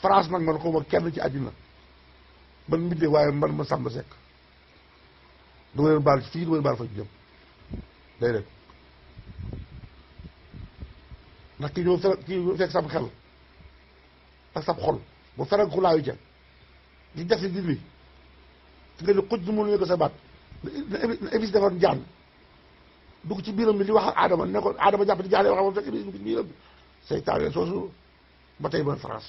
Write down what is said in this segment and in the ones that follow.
France nag man xaw ma kenn ci àddina man mbindee waaye man ma Samba Seck du ma leen baal fii du ma leen baal fa jëm day rek ndax kii fekk sam xel ak sab xol bu ferag xulaayu ca di def si dindi fi nga ni xuj nu mënu ko sa baat na Iblis defoon jaan dugg ci biiram bi di wax ak Adama ne ko Adama jàpp di jaale wax moom fekk Iblis dugg ci biiram bi seytaane soosu ba tey mooy France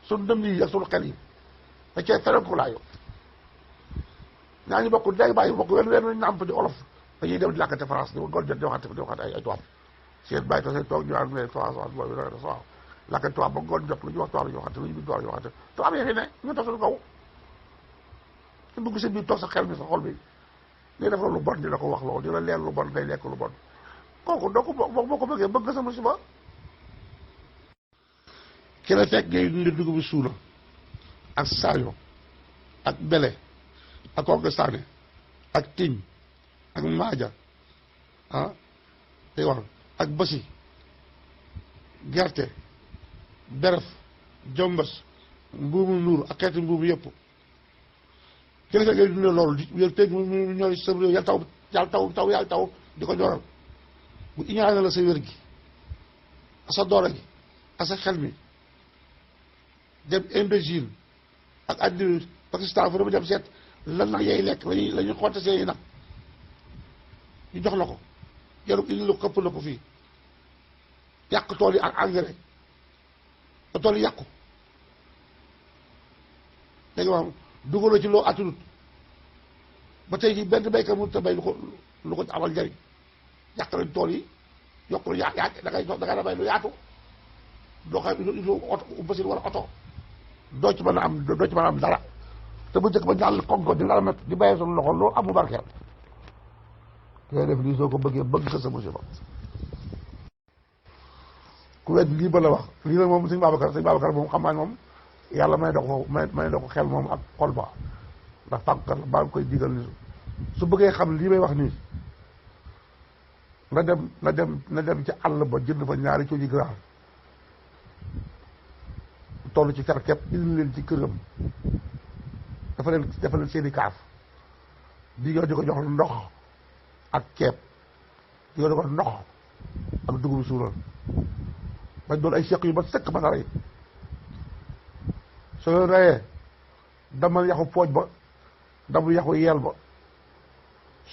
suñu dem yi ak suñu xel yi da cee ferag xulaayu ñaa ñu bokk day bàyyi bokk wenn nàmp di olof dañuy dem di làkkate France di gol jot di waxate ay tubaab seen bàyyi to seen toog ñu naan ne France boobu làkkate tubaab ba ngoon jot lu ñu wax tubaab la ñu waxate lu ñu bind tubaab la ñu waxate tubaab yi fi ne ñu tax suñu kaw su dugg seen biir toog sa xel mi sa xol bi ngay def lu bon di la ko wax loolu di la leer lu bon ngay lekk lu bon kooku doo ko boo ko bëggee bëgg sa musiba ki la fekk ngay dundee dugub bi suuna ak saayo ak bele ak kooku saane ak tiñ ak maaja day wax ak basi gerte beref jombas mbuumu nuur ak xeeti mbuumu yëpp ki la fekk ngay dundee loolu di teg mu ñooy sa réew yàlla taw di ko ñoral bu iñaane la sa wér gi ak sa doole gi ak sa xel mi dem Indochine ak àddina Pakistan fu dama dem seet lan nag yay lekk la ñuy xonte seen yi nag ñu jox la ko yaru indi la ko këpp la ko fii yàq tool yi ak engrais ba tool yi yàqu léegi wax dugaloo ci loo attunut ba tey jii benn béykat mënut a béy lu ko amal njariñ yàq nañ tool yi yokk lu da ngay bay lu yaatu doo xam il faut oto machine wala oto doo ci mën a am dara te bu njëkk ba ñaal konko di la met di bàyyee suñu loxo loolu amu barkeel te def lii soo ko bëggee bëgg sa musiba ku wet lii ba la wax lii nag moom sëñ Babacar moom xam naa moom yàlla may dox foofu may dox xel moom ak xol ba ndax fànkal baa ngi koy digal ni su bëggee xam lii may wax nii na dem ci àll ba jënd fa ñaari cooji ganaar toll ci fer képp indi leen ci këram dafa leen seeni kaaf di ko jox ndox ak ceeb di ko ndox ak dugub suural bañ doon ay seq yu ba sëkk ba rey soo leen reyee damal yaxu pooj ba damu yaxu yeel ba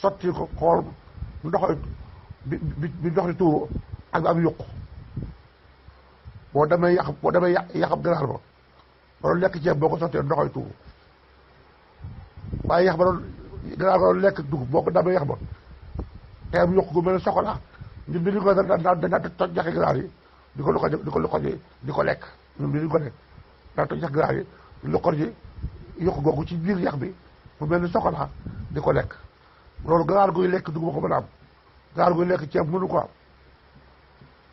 sotti ko xool ndox bi ndox di tuuru ak bi am yuq boo demee yaxab ganaar ba doon lekk ceeb boo ko sottee ndoxoy tuuru waaye yax ba doon ganaar ba doon lekk dugub boo ko damee yax ba te am yuq gu mel ne chocolat ñun bi ñu ko dañaa toj jaxe ganaar yi di ko luqo ji di ko lekk ñun bi ñu ko ne daa toj jax ganaar yi luqo ji yuq googu ci biir yax bi mu mel ni chocolat di ko lekk loolu ganaar guy lekk dugub ko mën a am ganaar guy lekk ceeb mënu ko am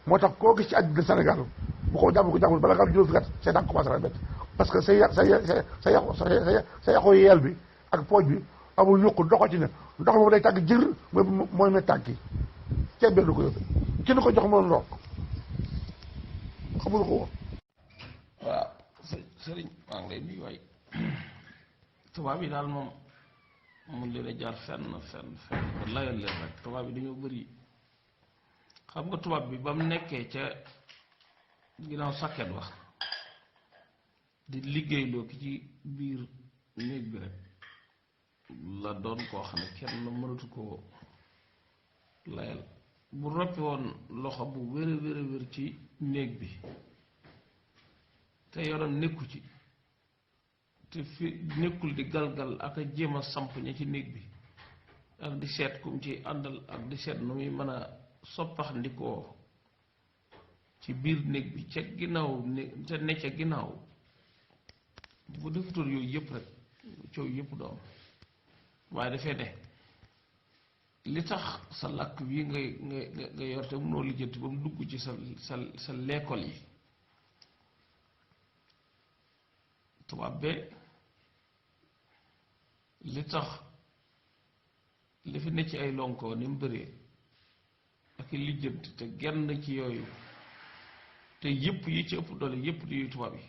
moo tax koo gis ci àddina Sénégal bu ko jàmmul bala nga am juróom fukki at say daan commencé rek parce que sa yaxu yeel bi ak pooj bi amul yuq ndoxo ci ne ndox moom day tàgg jër mooy met tànk yi ceeb benn ko yóbbe ki ko jox mën ndox xamul ko woon. waaw sëriñ maa ngi lay nuyu waay tubaab yi daal moom mun leen a jaar fenn ba layal leen rek tubaab yi dañoo bëri xam nga tubaab bi ba mu nekkee ca ginnaaw sàkket wax di liggéeyloo ki ci biir néeg bi rek la doon koo xam ne kenn mënatu koo layal bu roppi woon loxo bu wér ci néeg bi te yoonam nekku ci te fi nekkul di galgal ak a jéem a samp ña ci néeg bi ak di seet kum ci àndal ak di seet nu muy mën a soppax ndikoo ci biir néeg bi ca ginnaaw ca ne ca ginnaaw bu defutoon yooyu yëpp rek coow yëpp doom waaye dafay ne li tax sa làkk bii nga yor te mënoo lijjanti ba mu dugg ci sa l'école yi tubaab be li tax li fi ne ci ay lonkoo ni mu bëree ak lijjanti te genn ci yooyu te yëpp yi ci ëpp doole yëpp di yuy tubaab yi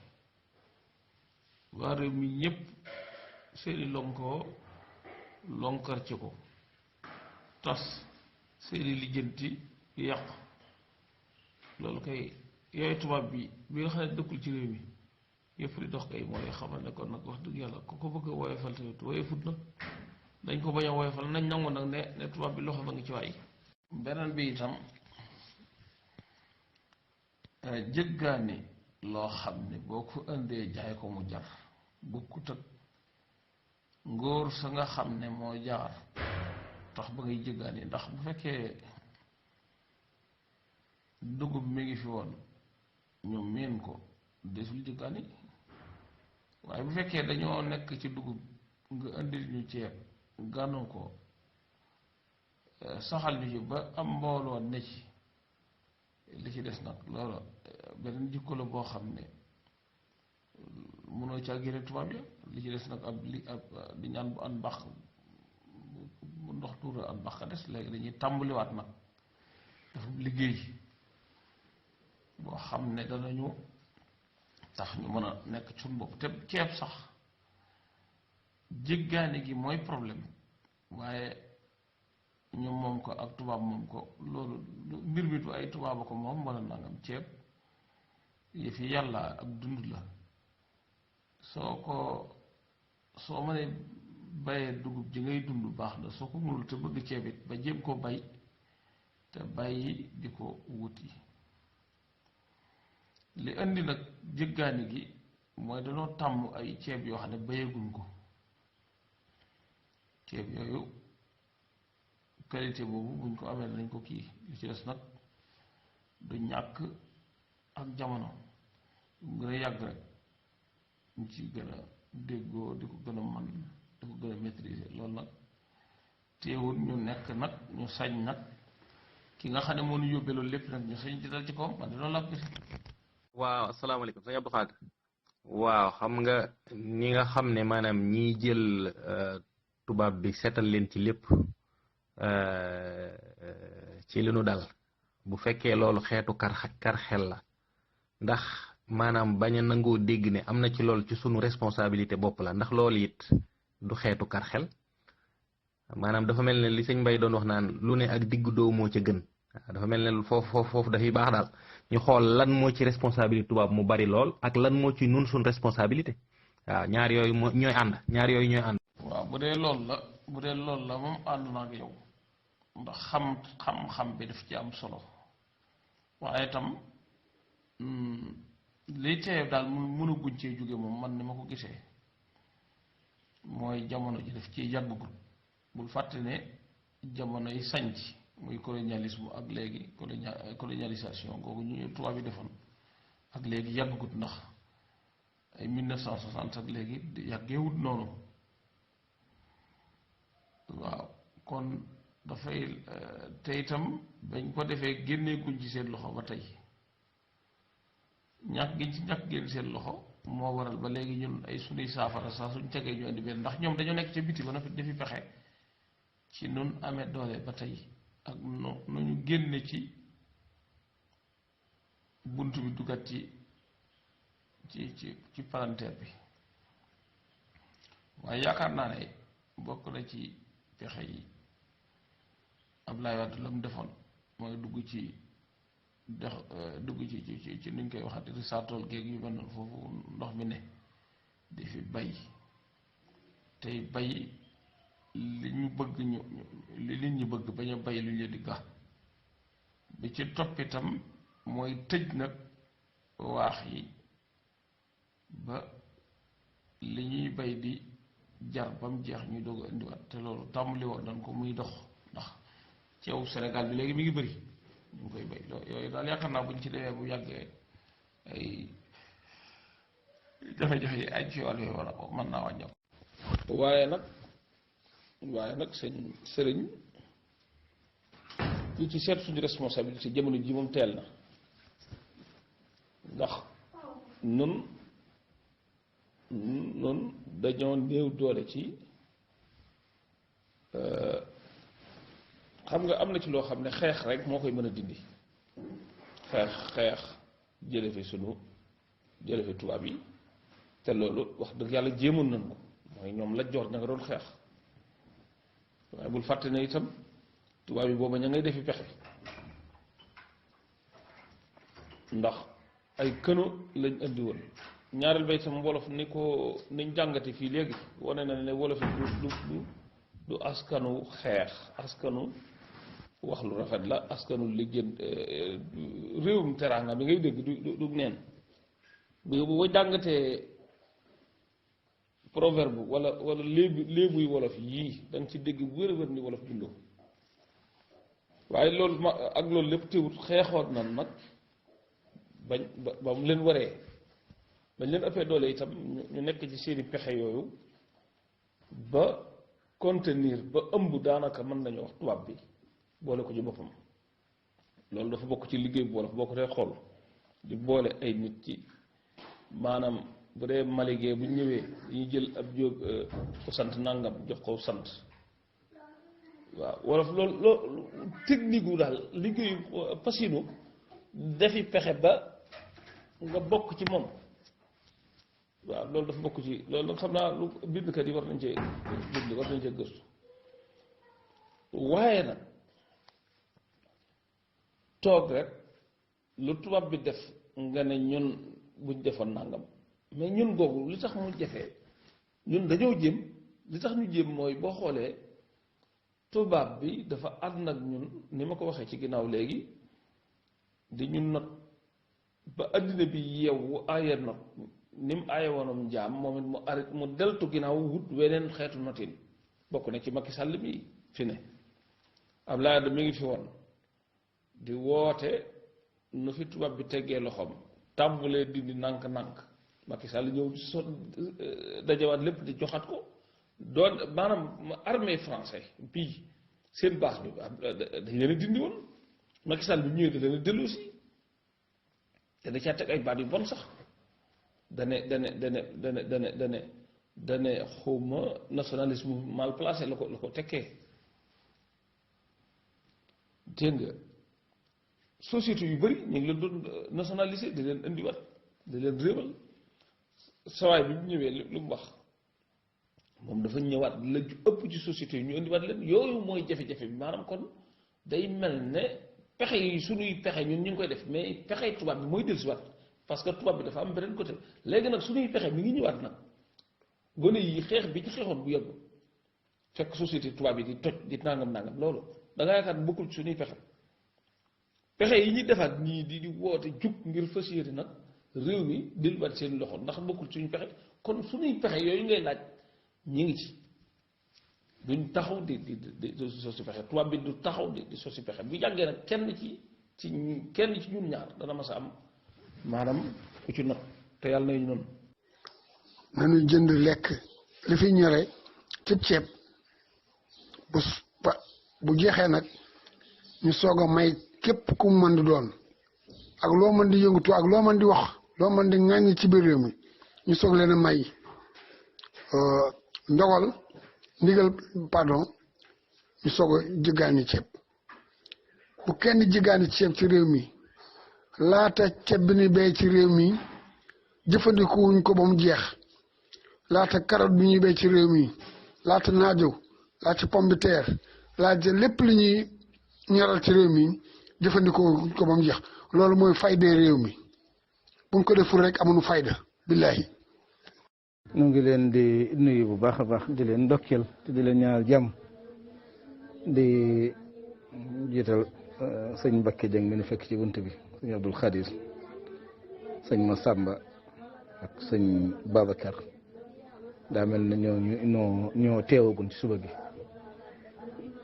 waa réew mi ñëpp seeni lonkoo lonkar ci ko tas seeni lijjanti yàq loolu kay yooyu tubaab bi nga xam ne dëkkul ci réew mi yëpp di dox kay mooy xamal ne kon nag wax dëgg yàlla ku ko bëgg a woyofal tamit woyofut na dañ ko bañ a woyofal nañ nangu nag ne tubaab bi loxo ba ngi ci waay beneen bi itam jëggaani loo xam ne boo ko indee jaay ko mu jar bokkut ak ngóor sa nga xam ne moo jaar tax ba ngay jëggaani ndax bu fekkee dugub mi ngi fi woon ñu miin ko desul jëggaani waaye bu fekkee dañoo nekk ci dugub nga indil ñu ceeb gànnu ko saxal ñu ci ba am mbooloo ne ci li ci des nag loolu beneen jikko la boo xam ne mënoo caa génne tubaab ya li ci des nag di ñaan bu an bax bu ndox tuura an bax ka des léegi dañuy tàmbaliwaat nag dafa liggéey boo xam ne danañu tax ñu mën a nekk ci suñu bopp te ceeb sax jéggaani gi mooy problème waaye ñu moom ko ak tubaab moom ko loolu mbir mi du ay tubaaba ko moom wala nangam ceeb yëfi yàlla ak dund la soo mënee bayee dugub ji ngay dund baax na soo ko mënul te bëgg ceeb it ba jéem ko bay te bàyyi di ko wuti li indi nag jëggaani gi mooy dañoo tàmm ay ceeb yoo xam ne bayeeguñ ko ceeb yooyu qualité boobu buñ ko amee nañ ko kii li ci des nag du ñàkk ak jamono mu gën a yàgg rek ñu ci gën a déggoo di ko gën a man di ko gën a maîtriser loolu nag teewul ñu nekk nag ñu sañ nag ki nga xam ne moo ñu yóbbee loolu lépp nag ñu sañ di dal ci kawam man de loolu laa gis. waaw asalaamaaleykum sëñ Abdou Khadre waaw xam nga ñi nga xam ne maanaam ñiy jël tubaab bi seetal leen ci lépp ci li nu dal bu fekkee loolu xeetu kar xel la ndax maanaam bañ a nangoo dégg ne am na ci loolu ci sunu responsabilité bopp la ndax loolu it du xeetu kar xel maanaam dafa mel ne li sëñ Mbay doon wax naan lu ne ak diggu doo moo ca gën waaw dafa mel ne foofu dafay baax daal ñu xool lan moo ci responsabilité tubaab mu bari lool ak lan moo ci nun suñ responsabilité waaw ñaar yooyu ñooy ànd waaw bu dee loolu la moom ànd naa ak yow ndax xam-xam bi daf ci am solo waaye tam li teew daal mënu guñ cee jóge moom man ni ma ko gisee mooy jamono ji daf ci yàggagul bul fàtte ne jamono yi sanc muy colonialisme ak léegi colonialisation googu ñu tubaab yi defoon ak léegi yàggagut ndax ay 1960 ak léegi yàggeewut noonu waaw kon dafay te itam bañ ko defee génnee guñ ci seen loxo ba tey ñàkk giñ ci ñàkk génn seen loxo moo waral ba léegi ñun ay sunuy saafara sax suñ tegee ñu indi benn ndax ñoom dañoo nekk ca biti ba noppi dafi pexe ci nun amee doole ba tey ak nu ñu génne ci bunt bi dugat ci palanteer bi waaye yaakaar naa ne bokk na ci pexe yi Abdoulaye Wade la mu defoon mooy dugg ci nuñ koy waxati risaatool géeg yu mel noonu foofu ndox mi ne di fi bay tey bay li ñu bëgg li nit ñi bëgg bañ a bay lu ñu leen di ga bi ci toppitam mooy tëj nag waax yi ba li ñuy bay di jar ba mu jeex ñuy doog a indiwaat te loolu tàmbali woon nañ ko muy dox ndax ceewu Sénégal bi léegi mi ngi bëri ñu ngi koy bay yooyu daal yaakaar naa buñ ci demee bu yàggee ay jafe-jafe yi ay ci wàll yooyu wala ko mën naa wàññeeku. waaye nag sëriñ ñu ci seet suñu responsabilité jamono ji moom teel na ndax nun dañoo néew doole ci xam nga am na ci loo xam ne xeex rek moo koy mën a dindi xeex jële fi tubaab yi te loolu wax dëgg yàlla jéemoon nañ ko mooy ñoom la joor ña nga doon xeex waaye bul fàtte ne itam tubaab yi booba ña ngay defi pexe ndax ay këno lañ andi woon ñaareel ba itam wolof ni ko niñ jàngate fii léegi wane na ne wolof du askanu xeex askanu wax lu rafet la askanu liggéey réewum teraanga bi ngay dégg du neen bu jàngatee proverbe wala léebuy wolof yii da nga ci dégg bu wér a wér ni wolof bindoo waaye loolu ak loolu lépp teewut xeexoon nan nag ba mu leen waree bañ leen ëppee doole itam ñu nekk ci seeni pexe yooyu ba contenir ba ëmb daanaka mën nañu wax tubaab bi boole ko ci boppam loolu dafa bokk ci liggéey bu wolof boo ko dee xool di boole ay nit ci maanaam bu dee maligee bu ñëwee dañuy jël ab jóob ko sant nangam jox ko sant waaw wolof loolu technique wu daal liggéeyu pasinu defi pexe ba nga bokk ci moom waaw loolu dafa bokk ci loolu nag xam naa lu bindkat yi war nañ cee bind war nañ cee gëstu waaye nag toog rek lu tubaab bi def nga ne ñun buñ defoon nangam mais ñun googu li tax mu jafee ñun dañoo jéem li tax ñu jéem mooy boo xoolee tubaab bi dafa ànd ak ñun ni ma ko waxee ci ginnaaw léegi di ñu not ba àddina bi yeewu aaye not ni mu aaye woonam njaam moom it mu arrêt mu deltu ginnaaw wut weneen xeetu notin bokk na ci Macky Sall mi fi ne Abdoulaye Wade mi ngi fi woon di woote nu fi tubaab bi teggee loxoom tàmbulee dindi nànk-nànk Macky Sall ñëw dajawaat lépp di joxaat ko doon maanaam armée français bii seen base bi dañ leen a dindi woon Macky Sall bi ñëwee da leen a dellu si te da caa teg ay baat yu bon sax dane xawma nationalisme mal placé la ko tekkee dégg nga société yu bëri ñu ngi leen doon nationalisé di leen indiwaat di leen réewal sawaay bi mu ñëwee lu mu wax moom dafa ñëwaat la ju ëpp ci société yi ñu indiwaat leen yooyu mooy jafe-jafe bi maanaam kon day mel ne pexe yi suñuy pexe ñun ñu ngi koy def mais pexe tubaab bi mooy dellusiwaat parce que tubaab bi dafa am beneen côté léegi nag suñuy pexe mi ngi ñëwaat nag gone yi xeex bi ci xeexoon bu yàgg fekk société tubaab yi di toj di nangam loolu da nga yaakaar bokkul ci suñuy pexe yi ñuy defaat ñii di woote jug ngir fas yéene nag réew mi delluwaat seen loxo ndax bokkul suñu pexe kon suñuy pexe yooyu ngay laaj ñi ngi ci duñ taxaw di sosi pexe tubaab bi du taxaw di sosi pexe bu yàggee nag kenn ci ñun ñaar dana mas a am maanaam ku ci not te yàlla nañu noonu nañu jënd lekk li fi ñore cib ceeb bu jeexee nag ñu soog a may képp ku mu mën di doon ak loo mën di yëngatu ak loo mën di wax loo mën di ŋàññi ci biir réew mi ñu soog leen a may ndigal ñu soog a jiggaani ceeb bu kenn jiggaani ceeb ci réew mi laata ceeb bi ni béy ci réew mi jëfandikuwuñ ko ba mu jeex laata carotte bi ñuy béy ci réew mi laata naajo laata pomme de terre laata lépp li ñuy ñoral ci réew mi jëfandikoo ko ba mu jeex loolu mooy faydee réew mi buñ ko deful rek amuñu fayda billahi ñu ngi leen di nuyu bu baax a baax di leen ndokkeel te di leen ñaanal jàmm di jiital sëñ Mbakke Jeng mi nu fekk ci bunt bi sëñ Abdul Xadir sëñ Masamba ak sëñ Babacar daa mel na ñoo teewagun ci suba gi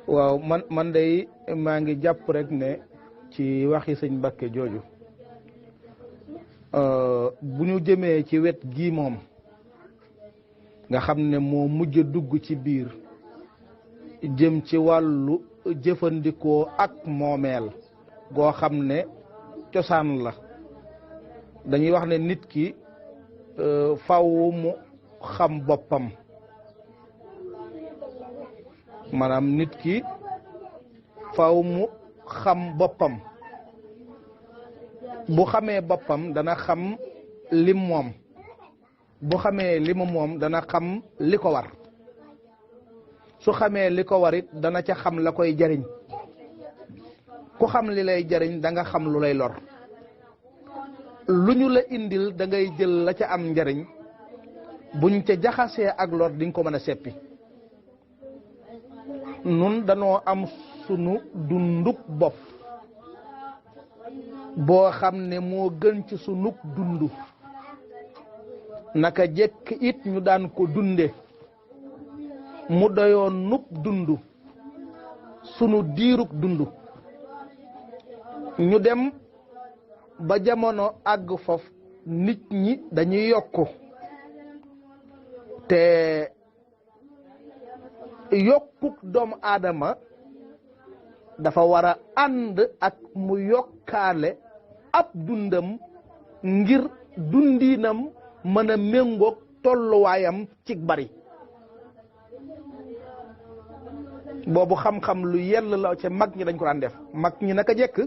waaw man day maa ngi jàpp rek ne ci waxi sëñ Mbakke jooju bu ñu jëmee ci wet gii moom nga xam ne moo mujj a dugg ci biir jëm ci wàllu jëfandikoo ak moomeel goo xam ne cosaan la dañuy wax ne nit ki faw mu xam boppam maanaam nit ki faw mu xam boppam bu xamee boppam dana xam lim moom bu xamee li mu moom dana xam li ko war su xamee li ko war it dana ca xam la koy jariñ ku xam li lay jariñ da nga xam lu lay lor lu ñu la indil da ngay jël la ca am njariñ buñ ca jaxasee ak lor di nga ko mën a seppi nun danoo am sunu dunduk bopp boo xam ne moo gën ci sunuk dundu naka jekk it ñu daan ko dunde mu doyoon nuk dundu sunu diiruk dundu ñu dem ba jamono àgg foofu nit ñi dañuy yokku te yokkuk doomu aadama dafa war a ànd ak mu yokkaale ab dundam ngir dundiinam mën a méngoog tolluwaayam ci bari boobu xam-xam lu yell la ca mag ñi dañ ko daan def mag ñi naka jekk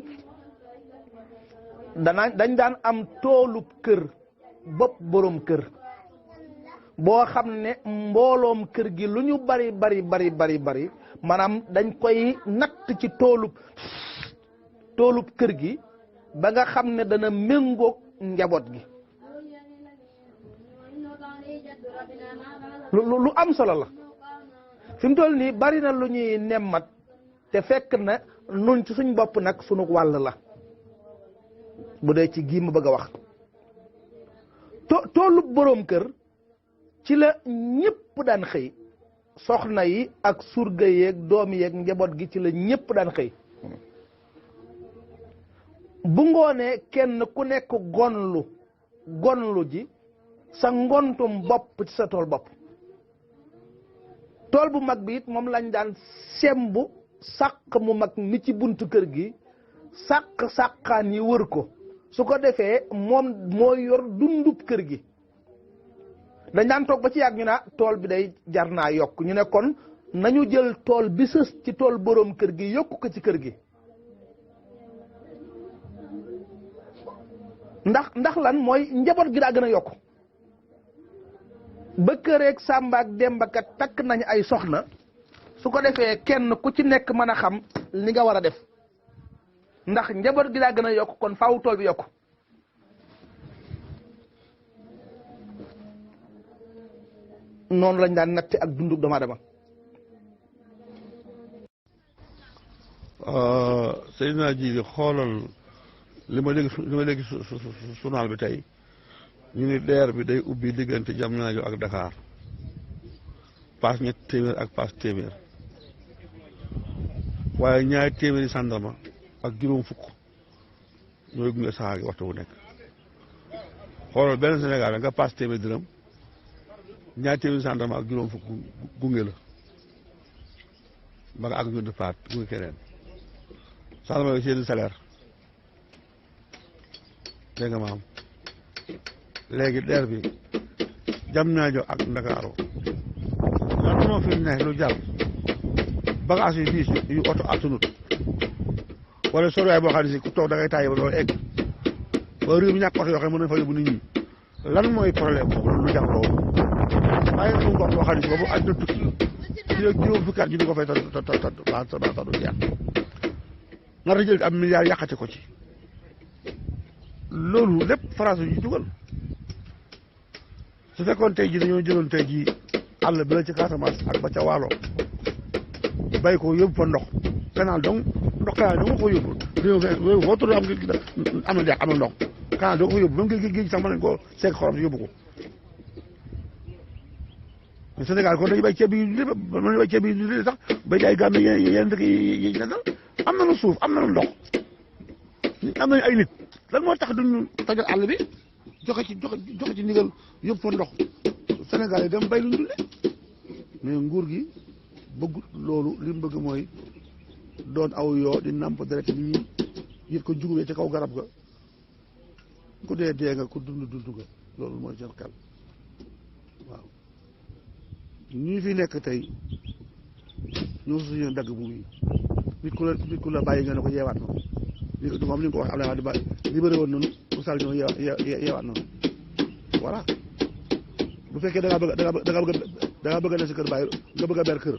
dañ daan am toolub kër bopp boroom kër boo xam ne mbooloom kër gi lu ñu bari maanaam dañ koy natt ci toolub kër gi ba nga xam ne dana méngoog njaboot gi lu am solo la fi mu toll nii bari na lu ñuy nemmat te fekk na nun ci suñ bopp nag sunu wàll la bu dee ci gii ma bëgg a wax toolub boroom kër ci la ñëpp daan xëy soxna yi ak surga yeeg doom yeeg njaboot gi ci la ñëpp daan xëy bu ngoonee kenn ku nekk gonlu ji sa ngontum bopp ci sa tool bopp tool bu mag bi it moom lañ daan sembu sàq mu mag mi ci buntu kër gi sàqaan yi wër ko su ko defee moom moo yor dundub kër gi dañ daan toog ba ci yàgg ñu ne tool bi day jar naa yokk ñu ne kon nañu jël tool bi sës ci tool boroom kër gi yokk ko ci kër gi ndax lan mooy njaboot gi daa gën a yokk ba këreeg Sàmba ak Demba kat takk nañ ay soxna su ko defee kenn ku ci nekk mën a xam li nga war a def ndax njaboot gi daa gën a yokk kon faaw tool bi yokk noonu lañ daan natte ak dundu doomu aadama. Seydina ji xoolal li ma léegi journal bi tey ñu ni DER bi day ubbi diggante Diamniadio ak Dakar paas ñetti téeméer ak paas téeméer waaye ñaari téeméeri sàndarma ak juróom fukk ñooy gunge saxaar gi waxtu bu nekk xoolal benn Sénégal nga paas téeméer dërëm ñaari téeméeri sàndarma ak juróom fukk gunge la ba nga ak ñu de paat gunge keneen sàndarma yooyu seen salaire dégg nga maam léegi DER bi Diamniadio ak Ndakaaru lan moo fi ne lu jar bagage yu diis yu oto attanut wala soriwaay boo xam ne si ku toog da ngay tàyyi ba doo egg ba réew mi ñàkk oto yoo xam ne mën na fa yóbbu nit ñi lan mooy problème boobu lu jar loolu waaye suñu gox boo xam ne si boobu àdduna tukki ci ak juróom fukki at ñu di ko fay ta du jeex nar a jël am milliard yàqate ko ci loolu lépp France yi dugal su fekkoon tey ji dañoo jëloon tey ji àll bi la ci Casamance ak ba ca Waalo bay ko yóbbu fa ndox canal donc ndox canal doo nga ko yóbbu réew boo tudd am na dex am na ndox canal doo ko yóbbu même géej sax mën nañ koo seeg xorom si yóbbu ko mais Sénégal kon dañu bay ceeb bi mën nañu bay ceeb bi sax bay jaay gàmm yeneen dëkk yi dal am nañu suuf am nañu ndox am nañu ay nit lan moo tax duñu tojal àll bi joxe ci ndigal yóbbu fa ndox Sénégal yi dem bay luñ dundee mais nguur gi bëggut loolu li mu bëgg mooy doon aw yoo di nàmp deret nit ñi yit ko jugubee ci kaw garab ga ku dee dee nga ku dund nga loolu mooy seen xel waaw ñi fi nekk tey ñoo suñu dagg bu yi nit ku la bàyyi nga ne ko yeewaat ma du moom ni nga ko wax Abdoulaye Wade ba libéré woon noonu bu sal ñoo yeewaat noonu voilà bu fekkee da ngaa bëgg a ne si kër bàyyi nga bëgg a ber kër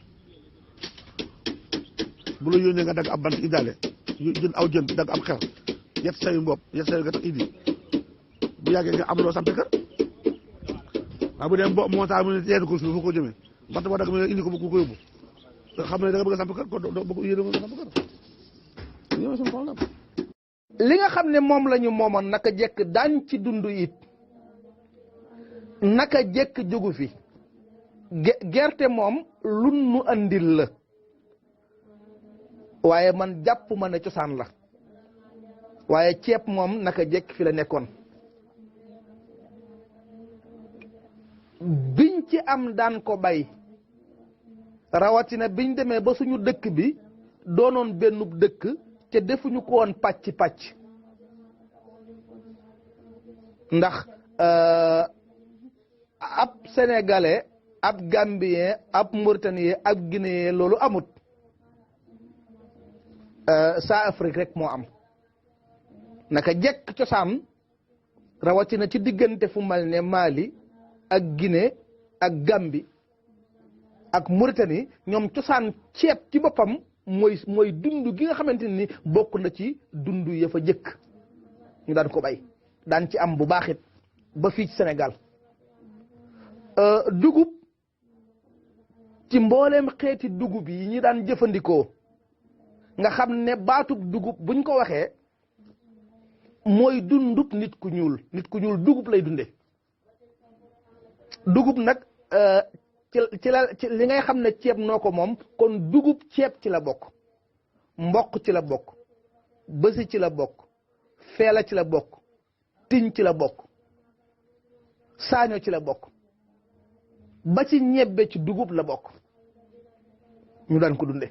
bu la yónnee nga dagg ab bant indaale jën aw jën dagg am xer yet say mbopp yet say nga tax indi bu yàggee nga am loo sampe kër waaw bu dee moo tax mu ne yenn ko suuf foo ko jëmee bant boo dagg mu ne indi ko bu ko yóbbu nga xam ne da nga bëgg a samp kër kon doo bëgg yéene nga samp kër ñoo suñu problème li nga xam ne moom la ñu moomoon naka jekk daan ci dund it naka jekk jógu fi gerte moom lu nu andil la waaye man jàpp ma ne cosaan la waaye ceeb moom naka jekk fi la nekkoon biñ ci am daan ko bay rawatina biñ demee ba suñu dëkk bi doonoon bennub dëkk te defuñu ko woon pàcc ndax ab sénégalais ab gambien ab mauritanien ab guinéen loolu amut saa Afrique rek moo am naka jekk cosaan rawatina ci diggante fu mel ne Mali ak Guinée ak Gambie ak Mauritanie ñoom cosaan ceeb ci boppam mooy dund gi nga xamante ni bokk na ci dund ya fa jëkk ñu daan ko bay daan ci am bu baaxit ba fii ci Sénégal dugub ci mbooleem xeeti dugub yi ñi daan jëfandikoo nga xam ne baatub dugub buñ ko waxee mooy dundub nit ku ñuul dugub lay dunde dugub nag ci li ngay xam ne ceeb noo ko moom kon dugub ceeb ci la bokk mboq ci la bokk bësi ci la bokk feela ci la bokk tiñ ci la bokk saaño ci la bokk ba ci ñebbe ci dugub la bokk ñu daan ko dunde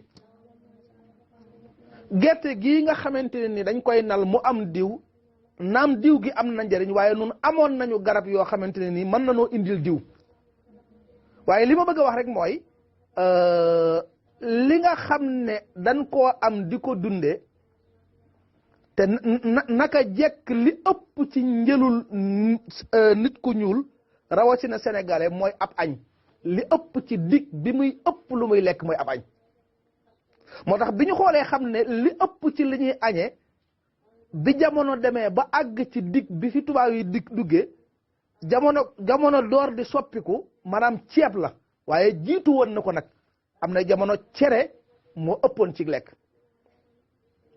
gerte gii nga xamante ne ni dañ koy nal mu am diw naam diw gi am na njëriñ waaye nun amoon nañu garab yoo xamante ne nii mën na noo indil diw waaye li ma bëgg a wax rek mooy li nga xam ne dañ koo am di ko dunde te naka jekk li ëpp ci njëlul nit ku ñuul rawatina sénégalais mooy ab añ li ëpp ci dig bi muy ëpp lu muy lekk mooy ab añ moo tax bi ñu xoolee xam ne li ëpp ci li ñuy añee bi jamono demee ba àgg ci dig bi fi tubaab yi dig duggee jamono door di soppiku maanaam ceeb la waaye jiitu woon na ko nag am na jamono cere moo ëppoon ci lekk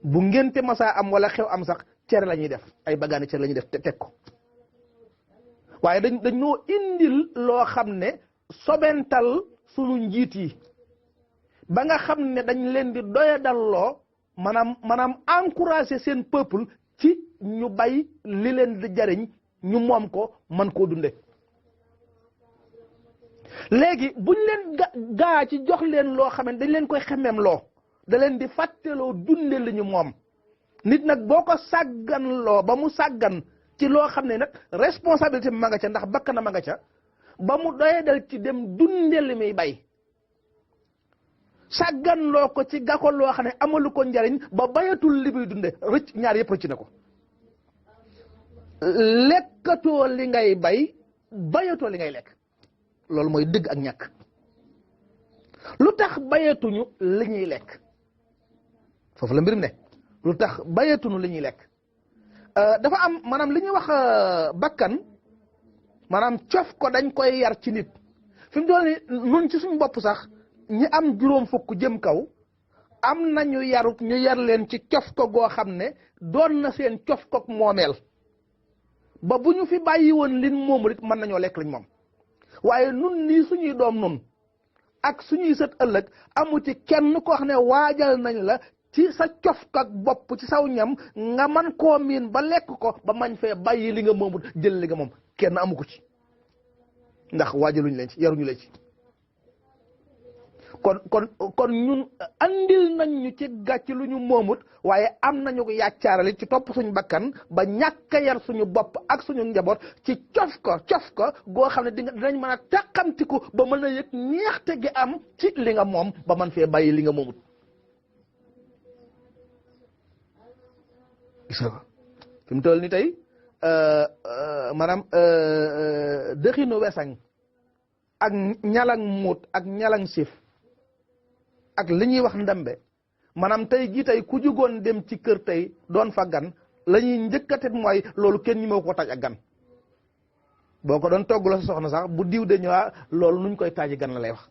bu ngénte masaa am wala xew am sax cere la ñuy def ay bagaani cere la ñuy def te teg ko waaye dañoo indil loo xam ne sobental sunu njiit yi ba nga xam ne dañ leen di doyadalloo maanaam encourager seen peuple ci ñu bay li leen di jariñ ñu moom ko man koo dunde léegi buñ leen gaa ci jox leen loo xam ne dañ leen koy xemmeem loo da leen di fàtteloo dunde li ñu moom nit nag boo ko sàggan loo ba mu sàggan ci loo xam ne nag responsabilité bi ma nga ca ndax bakkan ma nga ca ba mu doyadal ci dem dunde li muy bay sàggan loo ko ci gàkko loo xam ne amalu ko njariñ ba bayatul li muy dunde rëcc ñaar yëpp rëcc na ko lekkatoo li ngay bay bayatoo li ngay lekk loolu mooy dëgg ak ñàkk lu tax bayatuñu li ñuy lekk foofu la mbir mi ne lu tax bayatuñu li ñuy lekk dafa am maanaam li ñuy wax bakkan maanaam cof ko dañ koy yar ci nit fi mu doon ni nun ci suñu bopp sax ñi am juróom fukk jëm kaw am nañu yarut ñu yar leen ci cof ko goo xam ne doon na seen cof koog moomeel ba bu ñu fi bàyyi woon lin moomul it mën nañoo lekk lañ moom waaye nun nii suñuy doom nun ak suñuy sët ëllëg amu ci kenn koo xam ne waajal nañ la ci sa cof koog bopp ci saw ñam nga man koo miin ba lekk ko ba mañ fee bàyyi li nga moomul jël li nga moom kenn amu ko ci ndax waajaluñ leen ci yaruñu leen ci kon ñun andil nañ ñu ci gàcc lu ñu moomut waaye am nañu ko yàccaarale ci topp suñu bakkan ba ñàkk a yar suñu bopp ak suñu njaboot ci cof ko goo xam ne dinañ mën a tàqamtiku ba mën a yëg ñeexte gi am ci li nga moom ba man fee bàyyi li nga moomut gis nga ko fi mu toll ni tey maanaam dëxinu wesañ ak ñalang muut ak ñalang sif ak li ñuy wax ndambe maanaam tey jii tey ku jugoon dem ci kër tey doon fa gan la ñuy njëkkatit mooy loolu kenn ñi moo ko taaj ak gan boo ko doon togg la sa soxna sax bu diw de ñëwaa loolu nuñ koy taaji gan la lay wax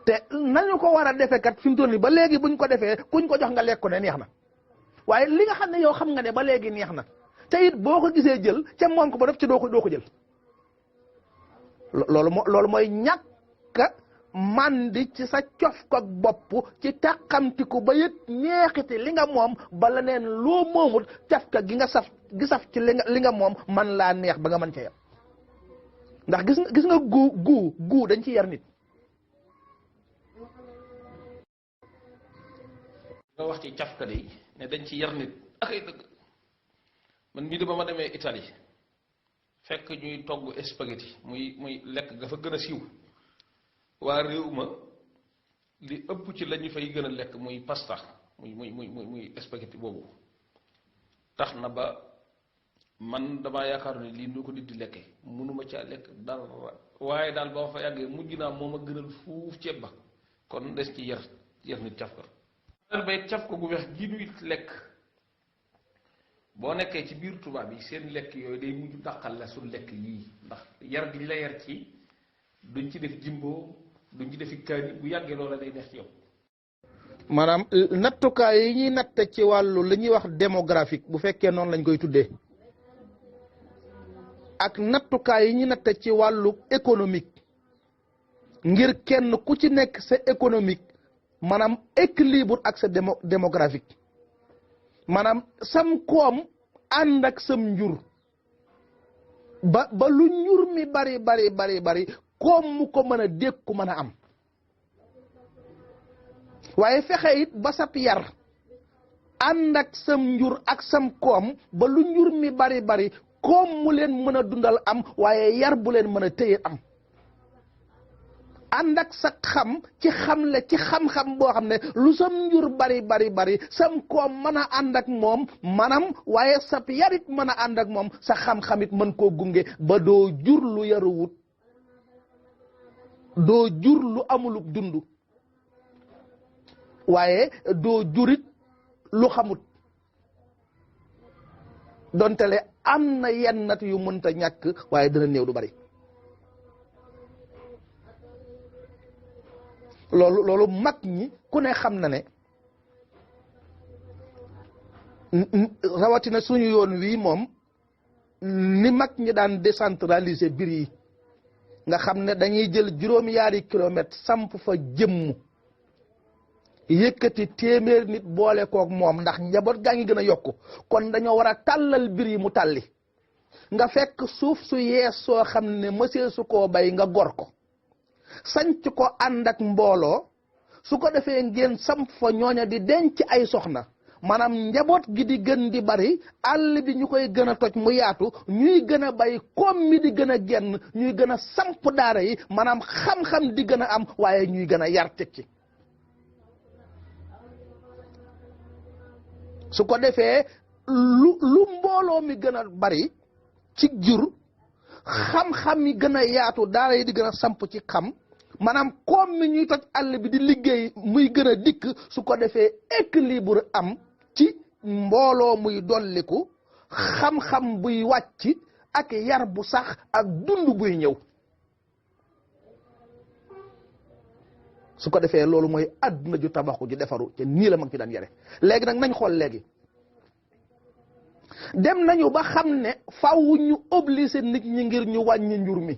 te nañu ko war a defee kat fi mu toll nii ba léegi buñ ko defee kuñ ko jox nga lekk ko ne neex na waaye li nga xam ne yow xam nga ne ba léegi neex na te it boo ko gisee jël ca moom ko ba def ci doo ko jël loolu mooy ñàkk mandi ci sa cof ko bopp ci tàqamtiku ba yëg neexiti li nga moom bala neen loo moomut cafka gi nga saf ci li nga moom man laa neex ba nga mën ca yem ndax gis nga guu dañ ci yar nit nga wax ci cafka de ne dañ ci yar nit ak ay dëgg man mii de ba ma demee Italie fekk ñuy togg spaghetti muy lekk nga fa gën a siiw waa réew ma li ëpp ci la ñu fay gën a lekk muy pasta muy spaghetti boobu tax na ba man damaa yaakaar ne lii nu ko nit di lekke mënuma caa lekk dara waaye daal ba ma fa yàggee mujj naa moom a gënal fuuf ceeb ba kon des ci yar nit caf ko bay caf ko gu weex gi nuy lekk boo nekkee ci biir tubaab yi seen lekk yooyu day mujj dàqal la suñ lekk yii ndax yar gi ñu la yar ci duñ ci def jimbo duñ ci defi kaani bu yàggee loola day neex ci yow maanaam nattukaay yi ñuy natt ci wàllu li ñuy wax démographique bu fekkee noonu lañ koy tuddee ak nattukaay yi ñuy natt ci wàllu économique ngir kenn ku ci nekk sa économique maanaam équilibre ak sa démographique maanaam sam koom ànd ak sam njur ba lu njur mi bari koom mu ko mën a dékku mën a am waaye fexe it ba sab yar ànd ak sam njur ak sam koom ba lu njur mi bari koom mu leen mën a dundal am waaye yar bu leen mën a téye am ànd ak sa xam ci xamle ci xam-xam boo xam ne lu sam njur bari sam koom mën a ànd ak moom maanaam waaye sab yarit mën a ànd ak moom sa xam-xamit mën koo gunge ba doo jur lu yaruwut doo jur lu amulub dund waaye doo jurit lu xamut dontele am na yennat yu mënta ñàkk waaye dana néew du bari loolu mag ñi ku ne xam na ne rawatina suñu yoon wii moom ni mag ñi daan décentraliser biir yi nga xam ne dañuy jël juróom-yaari kilomètre samp fa jëmm yëkkati téeméer nit boole koog moom ndax njaboot gaa ngi gën a yokku kon dañoo war a tàllal biir yi mu tàlli nga fekk suuf su yees soo xam ne mësee su koo bay nga gor ko sanc ko ànd ak mbooloo su ko defee ngeen samp fa ñooña di denc ay soxna maanaam njaboot gi di gën di bari àll bi ñu koy gën a toj mu yaatu ñuy gën a bay koom mi di gën a genn ñuy gën a samp daara yi maanaam xam-xam di gën a am waaye ñuy gën a yar teg ci su ko defee lu mbooloo mi gën a bari ci jur xam-xam yi gën a yaatu daara yi di gën a samp ci xam maanaam koom mi ñuy toj àll bi di liggéey muy gën a dikk su ko defee équilibre am ci mbooloo muy dolliku xam-xam buy wàcc ak yar bu sax ak dund buy ñëw su ko defee loolu mooy àdduna ju tabaxu ju defaru te nii la mag ci daan yare léegi nag nañ xool léegi dem nañu ba xam ne faw ñu obligé nit ñi ngir ñu wàññi njur mi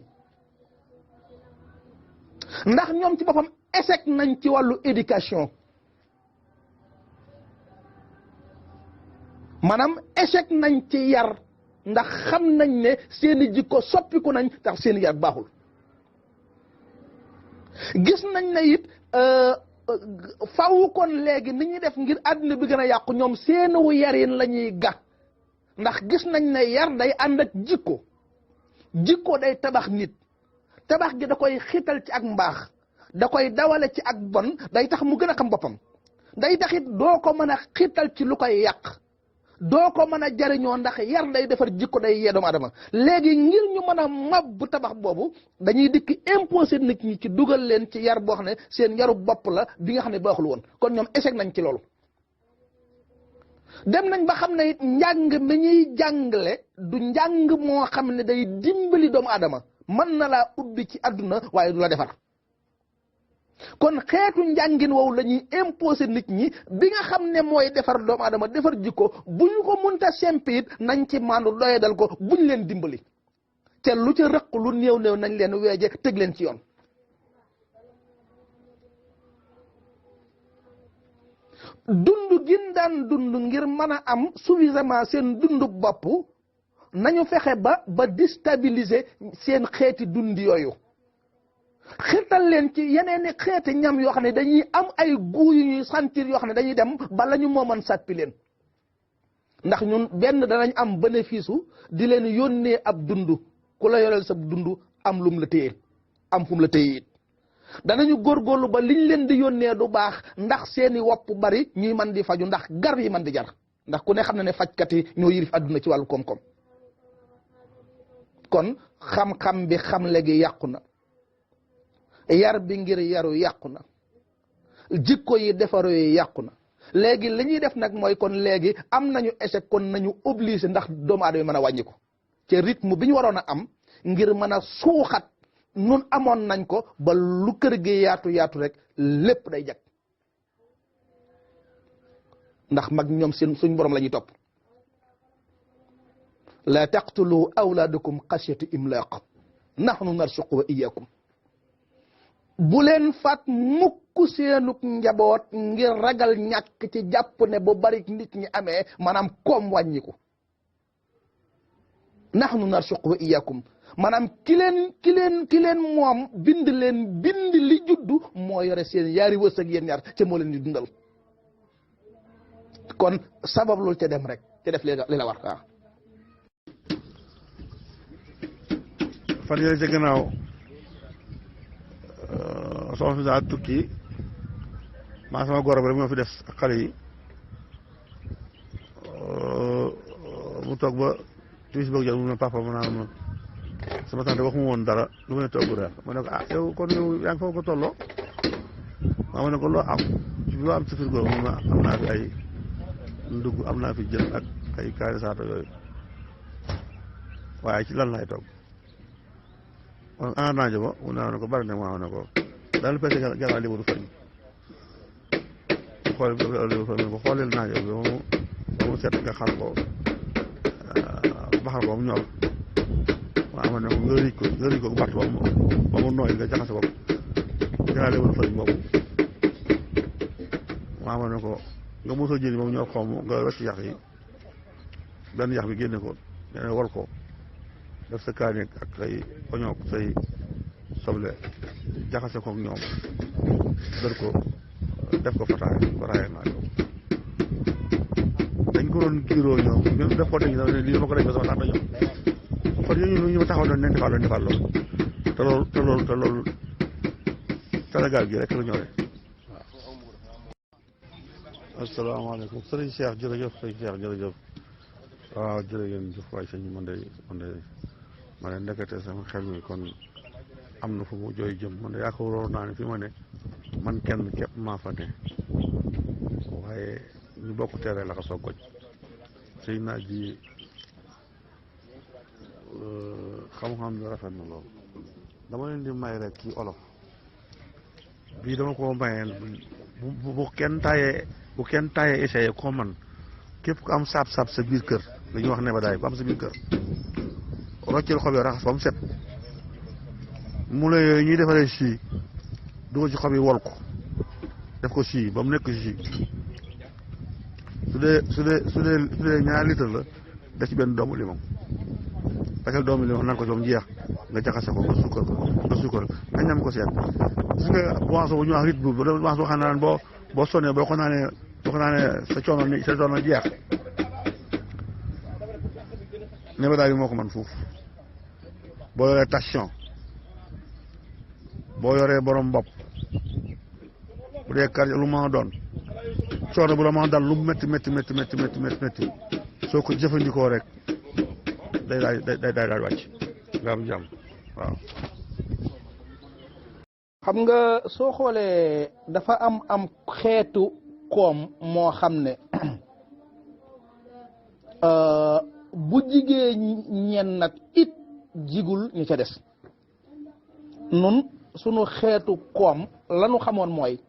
ndax ñoom ci boppam échec nañ ci wàllu éducation maanaam échec nañ ci yar ndax xam nañ ne seeni jikko soppiku nañ tax seeni yar baaxul gis nañ ne it faw kon léegi ni ñuy def ngir àdduna bi gën a yàqu ñoom seeniwu yarin la ñuy ga ndax gis nañ ne yar day ànd ak jikko day tabax nit tabax gi da koy xiital ci ak mbaax da koy dawale ci ak bon day tax mu gën a xam boppam day taxit doo ko mën a xiital ci lu koy yàq doo ko mën a jariñoo ndax yar day defar jikko day yee doomu adama léegi ngir ñu mën a mabbu tabax boobu dañuy dikk imposé nit ñi ci dugal leen ci yar boo xam ne seen yaru bopp la bi nga xam ne baaxul woon kon ñoom échec nañ ci loolu dem nañ ba xam ne it njàng mi ñuy jàngale du njàng moo xam ne day dimbali doomu adama mën na laa ubbi ci àdduna waaye du la defar kon xeetu njàngin woowu la ñuy imposé nit ñi bi nga xam ne mooy defar doomu adama defar jikko bu ñu ko munta sempi it nañ ci maandu doyadal ko buñ leen dimbali te lu ca rëq lu néew néew nañ leen weeje teg leen ci yoon dund gin daan dund ngir mën a am suffisamment seen dundu bopp nañu fexe ba déstabiliser seen xeeti dund yooyu xirtal leen ci yeneeni xeeti ñam yoo xam ne dañuy am ay goût yu ñuy sentir yoo xam ne dañuy dem ba la ñu mooman sàppi leen ndax ñun benn danañ am bénéfice di leen yónnee ab dund ku la yoreel sa dund am lum la téye am fu mu la téye it danañu góorgóorlu ba liñ leen di yónnee du baax ndax seeni wopp bari ñuy man di faju ndax gar yi man di jar ndax ku ne xam na ne fajkat yi ñoo yirif àdduna ci wàllu koom-koom kon xam-xam bi xamle gi yàqu na yar bi ngir yaru yàqu na jikko yi defaru yi yàqu na léegi li ñuy def nag mooy kon léegi am nañu échec kon nañu obligé ndax doomu aadama mën a wàññi ko ci rythme bi ñu waroon a am ngir mën a suuxat nun amoon nañ ko ba lu kër gi yaatu yaatu rek lépp day jag ndax mag ñoom seen suñ borom la ñuy topp la taqtulu awlaadakum xashyata imlaaq nahnu narsuqu wa iyyakum bu leen faat mukk seenuk njaboot ngir ragal ñàkk ci jàpp ne bu bari nit ñi amee maanaam koom wàññiku nahnu narsuqu wa iyyakum maanaam ki leen moom bind li juddu moo yore seen yaari wërsëg yéen ñaar ca moo leen di dundal kon sabab loolu ca dem rek ca def li la war waaw fan yële ca gannaaw soxna si daa tukki maa sama goro bi rek moo fi des ak xale yi mu toog ba timis bëgg jot mu ne papa mu naan ma sama tante waxuma woon dara lu may togg reer ma ne ko ah yow kon yow yaa ngi foofu ko tolloo ma ne ko loo am loo am ci frigo mu ma am naa fi ay ndugg am naa fi jën ak ay kaani saato yooyu waaye ci lan lay togg kon ana naajo ba mu ne ko bari na ma ne ko daal di peese gannaaw libaru fariñ xool libaru fariñ ko xooleel naajo bi ba mu set nga xar ko baxal ko ba mu ñor waaw ma ne ko nga riij ko bart ba mu nooy nga jaxase ko gannaaw libaru fariñ boobu waaw ma ne ko nga mosoo jëni ba mu ñor xomm nga wecc yax yi benn yax bi génne ko ne wal ko def sa kaani ak say oñoog say soble jaxase koog ñoom dër ko def ko fataay ko raaye naa yow dañ ko doon giiroo ñoom même def ko dañ lii dama ko def ba sama tànta ñoom kon ñu ma taxaw doon nen defaat loolu te loolu Sénégal gi rek la ñëwee waaw asalaamaaleykum sëriñ Cheikh jërëjëf waaw jërëjëf waay sëñ man de ma ne ndekete sama xel mi kon am na fu mu jooy jëm man de yaakaaroon naa ne fi ma ne man kenn képp maa fa ne waaye ñu bokk teere la ko soog goj sëy naa ji xam-xam bi rafet na lool dama leen di may rek ci olof bii dama ko mayeen bu kenn taayee essayé ko man képp ku am saab-saab sa biir kër li ñuy wax nebadaay ku am sa biir kër roccil xob yi raxas ba mu set mu la yooyu ñuy defaree jus dugal ci xob yi wol ko def ko jus ba mu nekk jus su dee ñaari litre la def ci benn doomu limon parce doomu limon nan ko ci ba mu jeex nga jaxase ko nga suukar nga ñam ko seet gis nga boisson bu ñu wax rythme bu boisson boo xam ne naan boo sonnee boo ko naanee sa coono jeex nebadaay bi moo ko man foofu boo yoree tension boo yoree borom bopp bu dee cardio lu ma doon coono bu la ma dal lu métti soo ko jëfandikoo rek day daal wàcc nga am jàmm waaw. xam nga soo xoolee dafa am xeetu koom moo xam ne bu jigee ñen nag it jigul ñu ca des nun sunu xeetu koom lanu xamoon mooy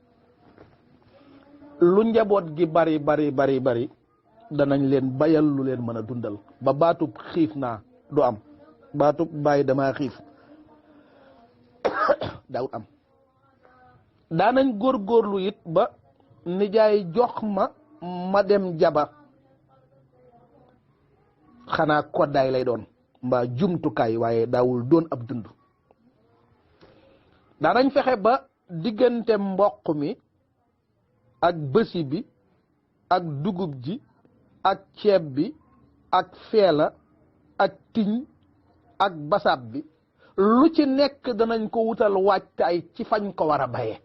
lu njaboot gi bari danañ leen bayal lu leen mën a dundal ba baatub xiif naa du am baatub bàyyi dama xiif daawut am daanañ góorgóorlu it ba nijaay jox ma dem jaba xanaa koddaay lay doon mbaa jumtukaay waaye daawul doon ab dund daanañ fexe ba diggante mboq mi ak bësi bi ak dugub ji ak ceeb bi ak feela ak tiñ ak basaab bi lu ci nekk danañ ko wutal waajtaay ci fañ ko war a baye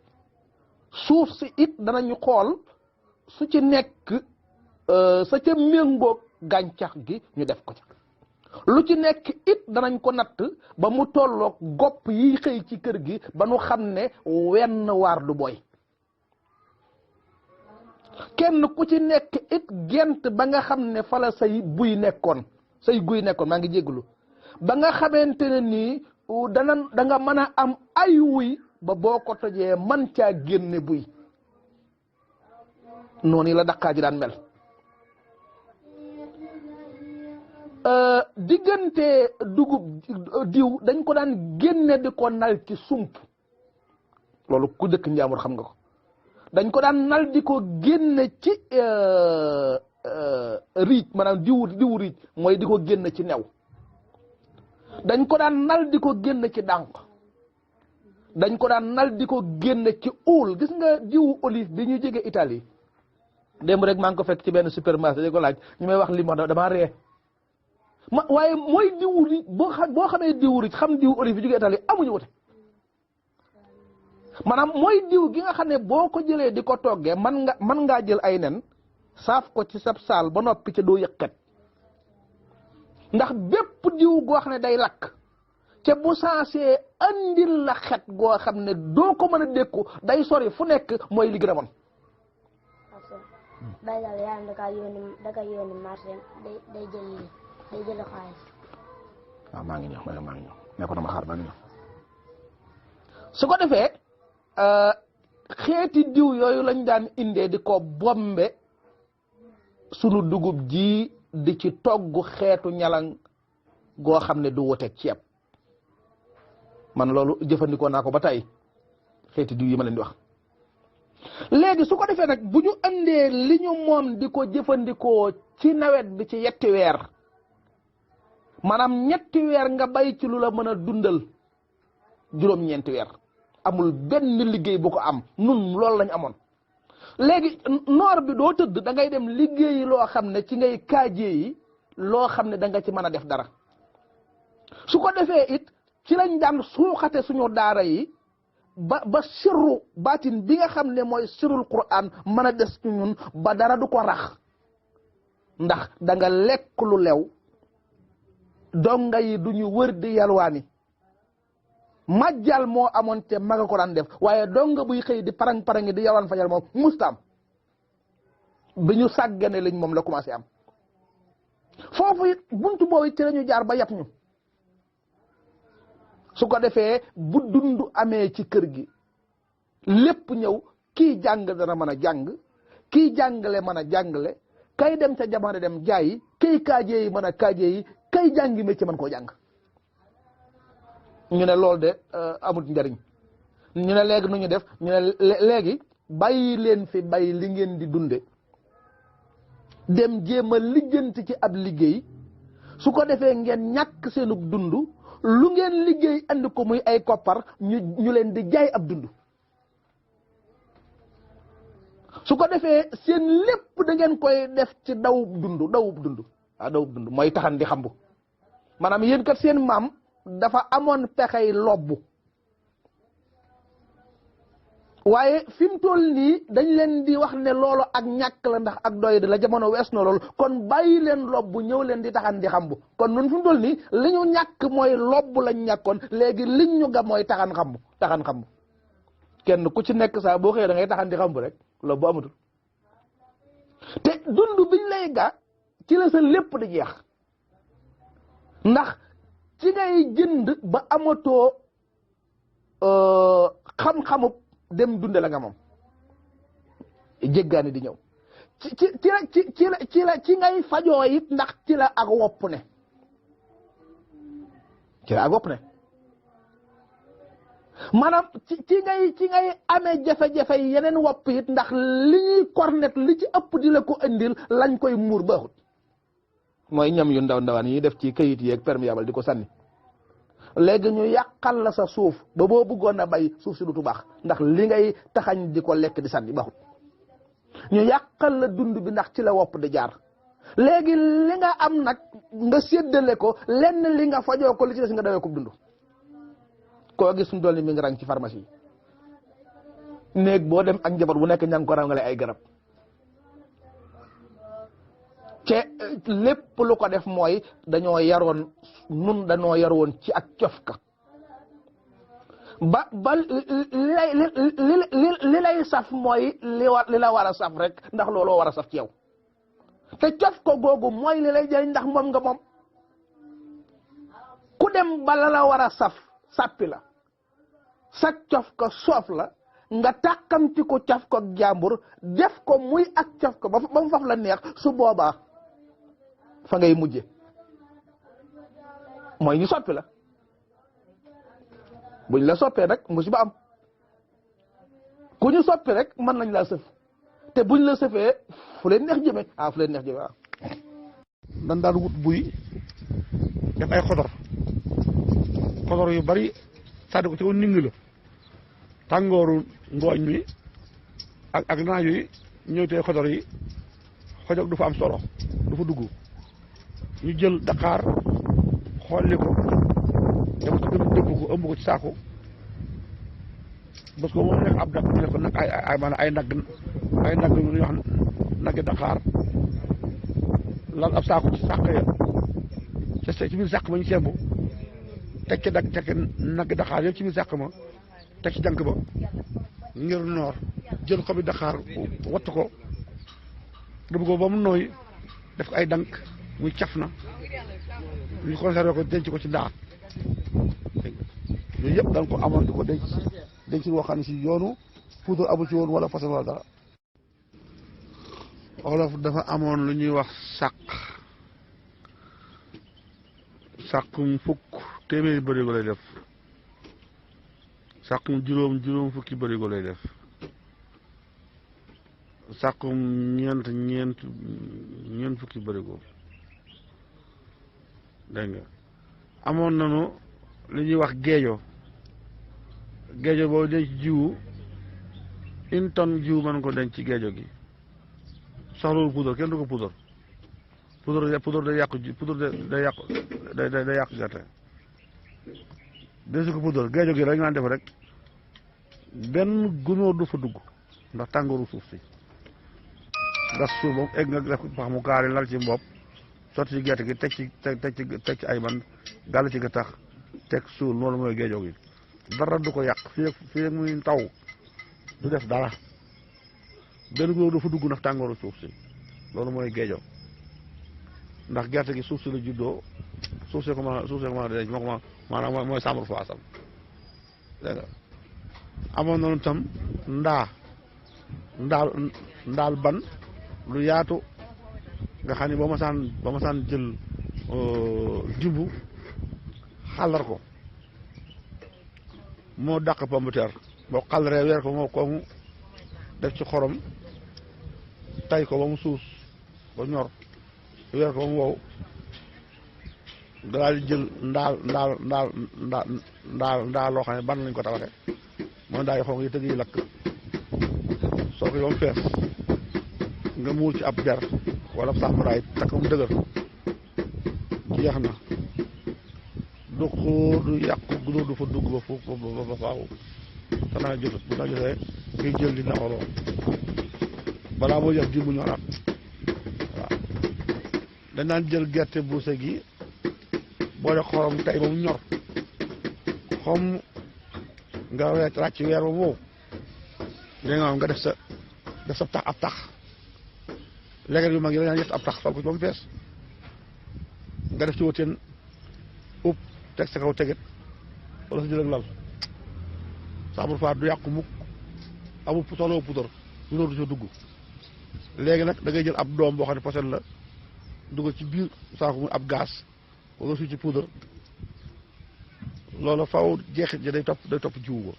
suuf si it danañu xool su ci nekk sa ca méngoog gàncax gi ñu def ko ca lu ci nekk it danañ ko natt ba mu tolloog gopp yi xëy ci kër gi ba nu xam ne wenn waar du boy kenn ku ci nekk it gent ba nga xam ne fala say guy nekkoon maa ngi jégglu ba nga xamante ne nii da nga mën a am ay wuy ba boo ko tojee man caa génne buy noonu la daqaa ji daan mel diggante dugub diw dañ ko daan génne di ko nal ci sump loolu ku dëkk Njaambur xam nga ko dañ ko daan nal di ko génne ci riic maanaam diwu riic mooy di ko génne ci new dañ ko daan nal di ko génne ci dànq dañ ko daan nal di ko génne ci uul gis nga diwu olive bi ñu jóge Italie démb rek maa ngi ko fekk ci benn supermarché di ko laaj ñu may wax li ma damaa ree waaye mooy diwu riic boo xamee diwu riic xam diwu olive bi jóge Italie amuñu wute maanaam mooy diw gi nga xam ne boo ko jëlee di ko toggee man ngaa jël ay nen saaf ko ci sab saal ba noppi ca doo yëkkat ndax bépp diw goo xam ne day lakk ca bu saasee andil la xet goo xam ne doo ko mën a dékku day sori fu nekk mooy li gën a bon. bay daal yaayam da ka yónni marché day jël xaalis. waaw maa ngi ñëw ne ko dama xaar maa ngi ñëw su ko defee xeeti diw yooyu lañ daan indee di ko bombe sunu dugub ji di ci togg xeetu ñalang goo xam ne du wuteeg ceeb man loolu jëfandikoo naa ko ba tey xeeti diw yi ma leen di wax léegi su ko defee nag bu ñu andee li ñu moom di ko jëfandikoo ci nawet bi ci yetti weer maanaam ñetti weer nga bay ci lu la mën a dundal juróom-ñeenti weer amul benn liggéey bu ko am nun loolu lañ amoon léegi noor bi doo tëdd da ngay dem liggéeyi loo xam ne ci ngay kaajee yi loo xam ne da nga ci mën a def dara su ko defee it ci lañ daan suuxate suñu daara yi ba sirru baatin bi nga xam ne mooy sirrul Qur'an mën a des ci ñun ba dara du ko rax ndax da nga lekk lu lew donga yi duñu wër di yalwaani majjal moo amoon te maga ko daan def waaye donga buy xëy di parang-parangi di yalwaan fajal moom mustaam bi ñu sàggane lañ moom la commencé am foofu it buntu boobu ci lañu jaar ba yàpp ñu su ko defee bu dund amee ci kër gi lépp ñëw kii jàng dana mën a jàng kii jàngale mën a jàngale kay dem ca jamono dem jaayi kay kaajee yi mën a kaajee yi kay jàngi métier mën koo jàng ñu ne loolu de amul njariñ ñu ne léegi nu ñu def ñu ne léegi bàyyi leen fi bàyyi li ngeen di dunde dem jéem a lijjanti ci ab liggéey su ko defee ngeen ñàkk seenug dund lu ngeen liggéey andi ko muy ay koppar ñu leen di jaay ab dund su ko defee seen lépp da ngeen koy def ci dawub dund waaw dawub dund mooy taxan di xambu maanaam yéen kat seen maam dafa amoon pexey lobbu waaye fi mu toll nii dañ leen di wax ne loolu ak ñàkk la ndax ak doy la jamono wees na loolu kon bàyyi leen lobb ñëw leen di taxan di xambu kon nun fi mu toll nii li ñu ñàkk mooy lobb lañ ñàkkoon léegi liñ ñu ga mooy taxan xambu kenn ku ci nekk saa boo xëyee da ngay taxan di xambu rek loolu bu amatul te dund biñ lay ga ci la sa lépp di jeex ndax ci ngay jënd ba amatoo xam-xamub dem dunde la nga moom jéggaani di ñëw ci ngay fajoo it ndax ci la ak wopp ne maanaam ci ngay amee jafe-jafe yeneen wopp it ndax li ñuy cornet li ci ëpp di la ko indil lañ koy muur baaxut mooy ñam yu ndaw ndawaan yi def ci kayit yeeg perméable di ko sànni léegi ñu yàqal la sa suuf ba boo bëggoon a bay suuf si dutu baax ndax li ngay taxañ di ko lekk di sànni baaxut ñu yàqal la dund bi ndax ci la wopp di jaar léegi li nga am nag nga séddale ko lenn li nga fajoo ko li ci des nga dawee ko dund koo gis mu dool ni mi ngi rang ci pharmacie yi néeg boo dem ak njaboot bu nekk ña ngi ko rangale ay garab te lépp lu ko def mooy dañoo yaroon ci ak cofka ba li lay saf mooy li la war a saf rek ndax looloo war a saf ci yow te cof ko googu mooy li lay jëriñ ndax moom nga moom ku dem ba la war a saf sàppi la sa cof ko soof la nga tàkkamti ko cof ko jàmbur def ko muy ak cof ko ba mu faf la neex su boobaa fa ngay mujje mooy ñu soppi la buñ la soppee nag musiba am ku ñu soppi rek mën nañ laa sëf te buñ la sëfee fu leen neex jëme fu leen neex jëme dan daan wut buy def ay xodor yu bari sànni ko ci woon ning la tàngooru ngooñ mi ak naaj yi ñëw tey xodor yi xojog du fa am solo du fa dugg ñu jël daqaar xolli ko dama ko gën dëbb ko ëmb ko ci saako parce que moom nekk ab dak ne ko nag ay maanaam ay nag lu ñuy wax naggi daqaar lal ab saako ci sàq ya ci biir sàq ma ñu sembu teg ci naggi daqaar yëpp ci biir sàq ma teg ci jànk ba ngir noor jël xobi daqaar watt ko dëbb ko ba mu nooy def ko ay dank muy caf na ñu conservé ko denc ko ci ndaar yooyu yëpp dañ ko amoon di ko denc woo xam ne si yoonu poudre amu ci woon wala façon wala dara olof dafa amoon lu ñuy wax sàqum fukk téeméeri bërigo lay def sàqum juróom fukki bërigo lay def sàqum ñeent fukki bërigo dégg nga amoon nañu li ñuy wax geejo boobu denc jiwu une tonne jiwu mën ko denc ci geejo gi soxlawul poudre kenn du ko poudre day yàqu day yàqu gerte denc ko poudre geejo gi rek nga def rek benn gunóor du fa dugg ndax tàngooru suuf si gas suuf ba mu egg nga def pax mu kaari lal ci mbopp sotti ci gerte gi teg ci ay man gàll ci gattax teg suul loolu mooy géejoo gi dara du ko yàq fii ak muy taw du def dara benn góor du fa dugg ndax tàngooru suuf si loolu mooy géejoo ndax gerte gi suuf si la juddoo suuf see ko mën a denc maanaam mooy chambre froide am dégg nga amoon nañu tam ndaal ban lu yaatu nga xam ne ba ma saan jël jumbu xàllar ko moo dàq pomme de terre boo xàllaree weer ko moo ko mu def ci xorom tay ko ba mu suus ba ñor weer ko ba mu wow daal di jël ndaal loo xam ne ban lañ ko tabaxee mooy ndaa yi xonq yi tëgg yi lakk soo ko yoom fees nga muur ci ab ber wala sàmbaraay takk mu dëgër jeex na du xóor du yàqu gunóor du fa dugg ba faaw te naa jotut bu naa jotee ngay jël di naxaloo balaa boo def di mu ñoraat waaw dañ daan jël gerte buuse gi boole xorom tey ba mu ñor xom nga weet ràcc weer ba wow léegi nga def sa tax ab tax léegi yu mag yi dañaa ñett ab tax fal ko ci ba mu fees nga def ci wëteen upp teg sa kaw teget wala sa jëlëg lal saabur faat du yàqu mukk amul soxla pudar du du ca dugg léegi nag da ngay jël ab doom boo xam ne poset la dugg ci biir saako muy ab gaz wala su ci pudar loolu faw jeexit ji day topp jiwu ba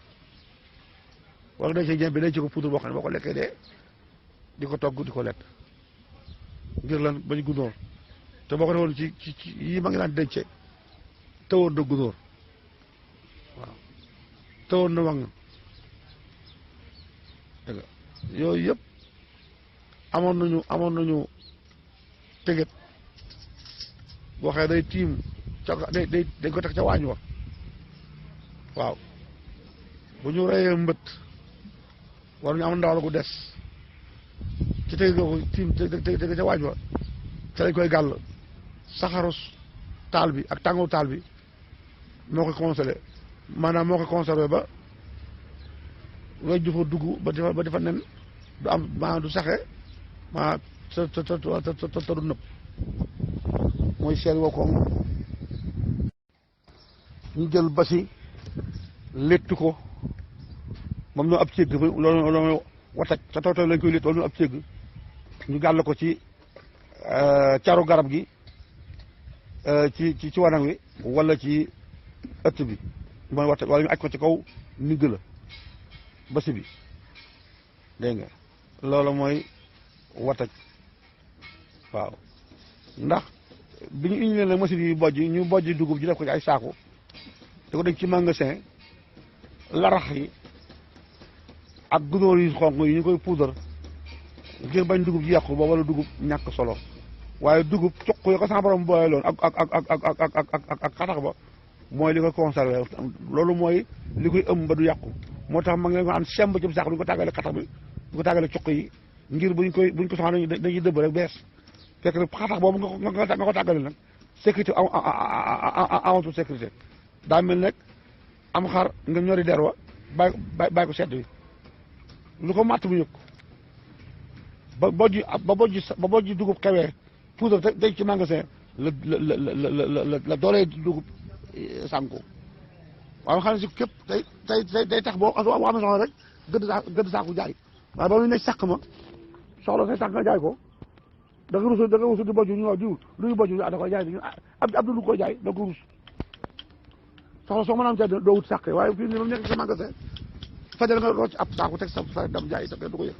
wala day ci ñebe day ci ko pudar boo xam ne boo ko lekkee dee di ko togg di ko lekk ngir lan bañ gunóor te boo ko defoon ci yi ma ngi daan dencee tawoon na gunóor waaw tawoon na wàng dëgg yooyu yëpp amoon nañu teget boo xam ne day tiim ca dañ ko teg ca waañ wa waaw bu ñu reyee mbët war ñu am ndawal gu des ci teg ko tiim teg ca waañ wa ca lañ koy gàll saxarus taal bi ak tàngoor taal bi moo koy conservé maanaam moo koy conservé ba wej du fa dugg ba defa nen du am maanaam du saxe maa te du nëb mooy seen woo koom ñu jël basi létt ko moom ñoo ab cégg loolu wataj sa taw taw lañ koy létt loolu ñoo ab cégg ñu gàll ko ci caru garab gi ci wanag wi wala ci ëtt bi mooy wataj wala ñu aj ko ci kaw nigg la basi bi dégg nga loolu mooy wataj waaw ndax bi ñu indi leen nag machine yi ñu bojj dugub ji def ko ci ay saako da ko def ci magasin larax yi ak gunóor yi xonq yi ñu koy puudar ngir bañ dugub ji yàqu ba wala dugub ñàkk solo waaye dugub cuq yi ko sama borom booyee loon ak xatax ba mooy li koy conservé loolu mooy li koy ëmb ba du yàqu moo tax ma ngi leen ko am semb ci saako du ko tàggale xatax bi du ko tàggale cuq yi ngir buñ ko soxla dañuy dëbb rek bees fekk nag xatax boobu nga ko tàggale nag sécurité amatul sécurité daa mel nag am xar nga ñori der wa bàyyi ko sedd bi lu ko màtt bu yëg ba bojji dugub xewee poudre day ci magasin la doolee dugub sànku waaye xam ne si képp day tax boo amee soxla rek gëdd saaku jaay waaye ba mu nekk sàq ma soxla say sàq nga jaay ko da nga rusu di bojj ñu waaw diw luy bojj ñu da koy jaay ab lu koy jaay da ko rus soxla soo mën a am jaay doo wut sàq waaye fii nii ba mu nekk sa magasin fajal nga rocc ab saaku teg sa dam jaay te du ko yëg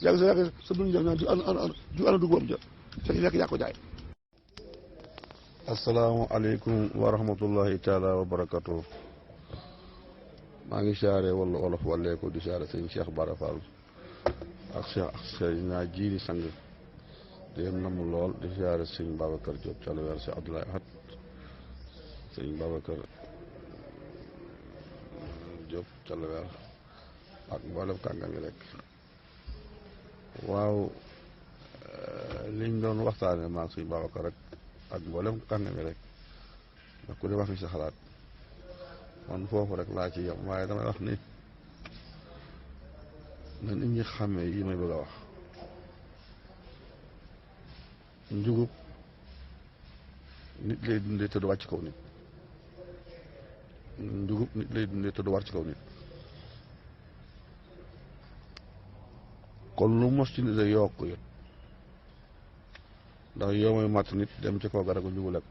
yàgg sa dund jëf naan du ana dugubam ja fekk nekk yaa ko jaay. asalaamaaleykum wa rahmatullahi taala wa barakatuh maa ngi siyaare wala olof waleeko di siyaare sëñ Cheikh Bara Fall ak sëñ naa jiiri sang di leen namu lool di siyaare sëñ Babacar Diop ca la weer si Abdoulaye Ahad sëñ Babacar Diop ca la weer ak mboolem kàngam yi rek waaw liñ doon waxtaane maa ngi sëñ Babacar rek ak mboolem kàngam yi rek ndax ku ne wax ni sa xalaat man foofu rek laa ci yem waaye damay wax ni na nit ñi xàmmee yi may bëgg a wax njugub nit lay dundee te du wàcc kaw nit njugub nit lay dundee te du war ci kaw nit kon lu mos ci nit a yokk yët ndax yow mooy màtt nit dem ci kaw garagu njugu lekk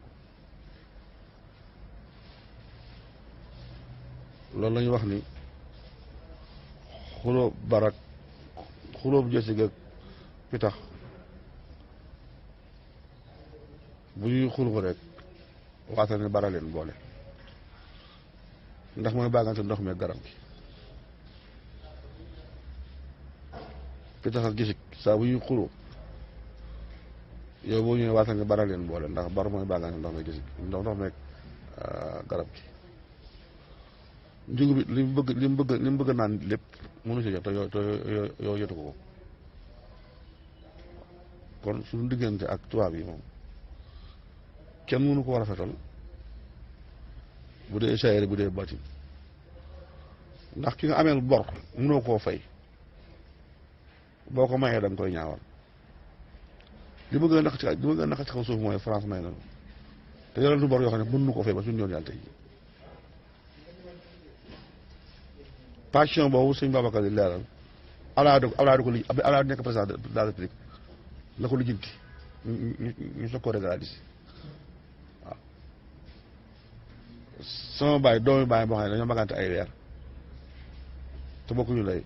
loolu la ñuy wax ni xulóob barak xulóob jësig ak pitax bu ñuy xulxu rek waata ne bara leen boole ndax mooy baagante ndox mi garab gi pitax ak jësig saa bu ñuy xulóo yow boo ñëwee waata ne bara leen boole ndax bar mooy baagante ndox mi jësig ndox meeg garab gi njugu bi li mu bëgg naan lépp mënu si jot te yoo jotu ko kon suñu diggante ak tubaab yi moom kenn mënu ko war a fetal bu dee saayir bu dee baatin ndax ki nga ameel bor mënoo koo fay boo ko mayee da nga koy ñaawal li ma gën a naq ci kaw suuf mooy France may na te yorentu bor yoo xam ne mën nu ko fay ba suñu yoon yàlla tey passion boobu sëñ Babacar di leeral Abdoulaye ko li Abdoulaye nekk président de la République la ko lijjanti ñu soog ko régulariser waaw sama baay doomi baay boo xam ne dañoo magante ay weer te bokkuñu lay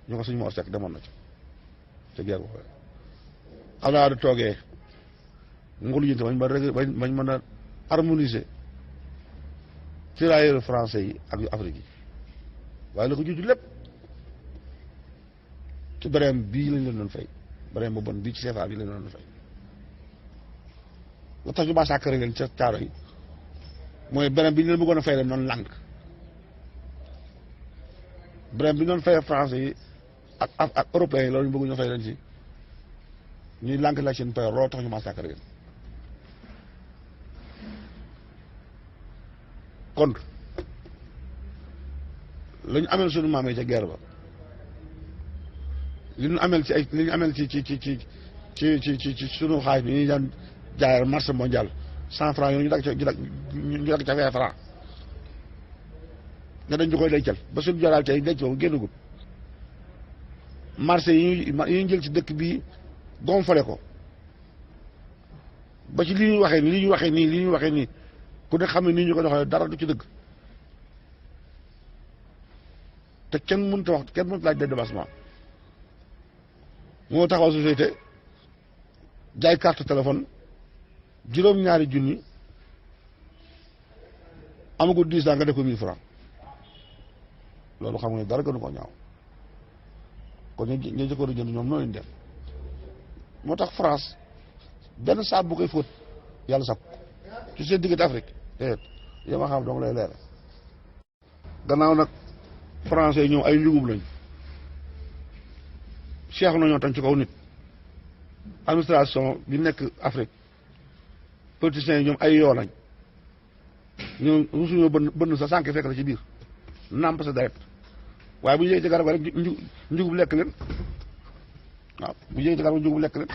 ñu ko suñu Mor Seck demoon na ci te geer ko Abdoulaye da toogee mu ko lijjanti bañ mën a harmoniser tirailleurs français yi ak yu Afrique yi waaye la ko jiitu lépp ci barème bii lañ leen doon fay barème bu bon bii ci CFA bi lañ leen doon fay la tax ñu massacré leen ca caaro yi mooy barème bi ñu leen bëggoon a fay leen noonu lànk barème bi ñu doon fay français yi ak européens yi loolu ñu bëgg ñu fay leen ci ñuy lànk la seen payor loolu tax ñu massacré leen kon la ñu amel suñu maam yi ca guerre ba li ñu amel ci ay li ñu amel ci suñu xaalis bi ñuy daan jaayal marché mondial 100 francs yooyu ñu dagg ca 20 francs nga dañ ñu koy dencal ba suñu joraal tey denc ko génnagul marché yi ñu jël ci dëkk bi gonfale ko ba ci li ñuy waxee nii ku ne xam ne nii ñu ko doxalee dara du ci dëgg te kenn mënut a wax kenn mënut laaj de dépassement moo taxaw société jaay carte téléphone juróom-ñaari junni amagul 10 ans nga def ko 1000 francs loolu xam nga ne dara gënu ko ñaaw kon ñu jëkkoon a jënd ñoom noonu lañ def moo tax France benn saabu bu koy fóot yàlla sàkk ci seen diggante Afrique yow ma xam dong lay leer gannaaw nag français yi ñoom ay njugub lañ cheikh nañoo tam ci kaw nit administration bi nekk Afrique politiciens yi ñoom ay yoo lañ ñoom rusuñoo bënn sa sànq fekk la ci biir nàmp sa deret waaye bu ñu yéegee ci garab rek njugub lekk leen waaw bu ñu yéegee ci garab njugub lekk leen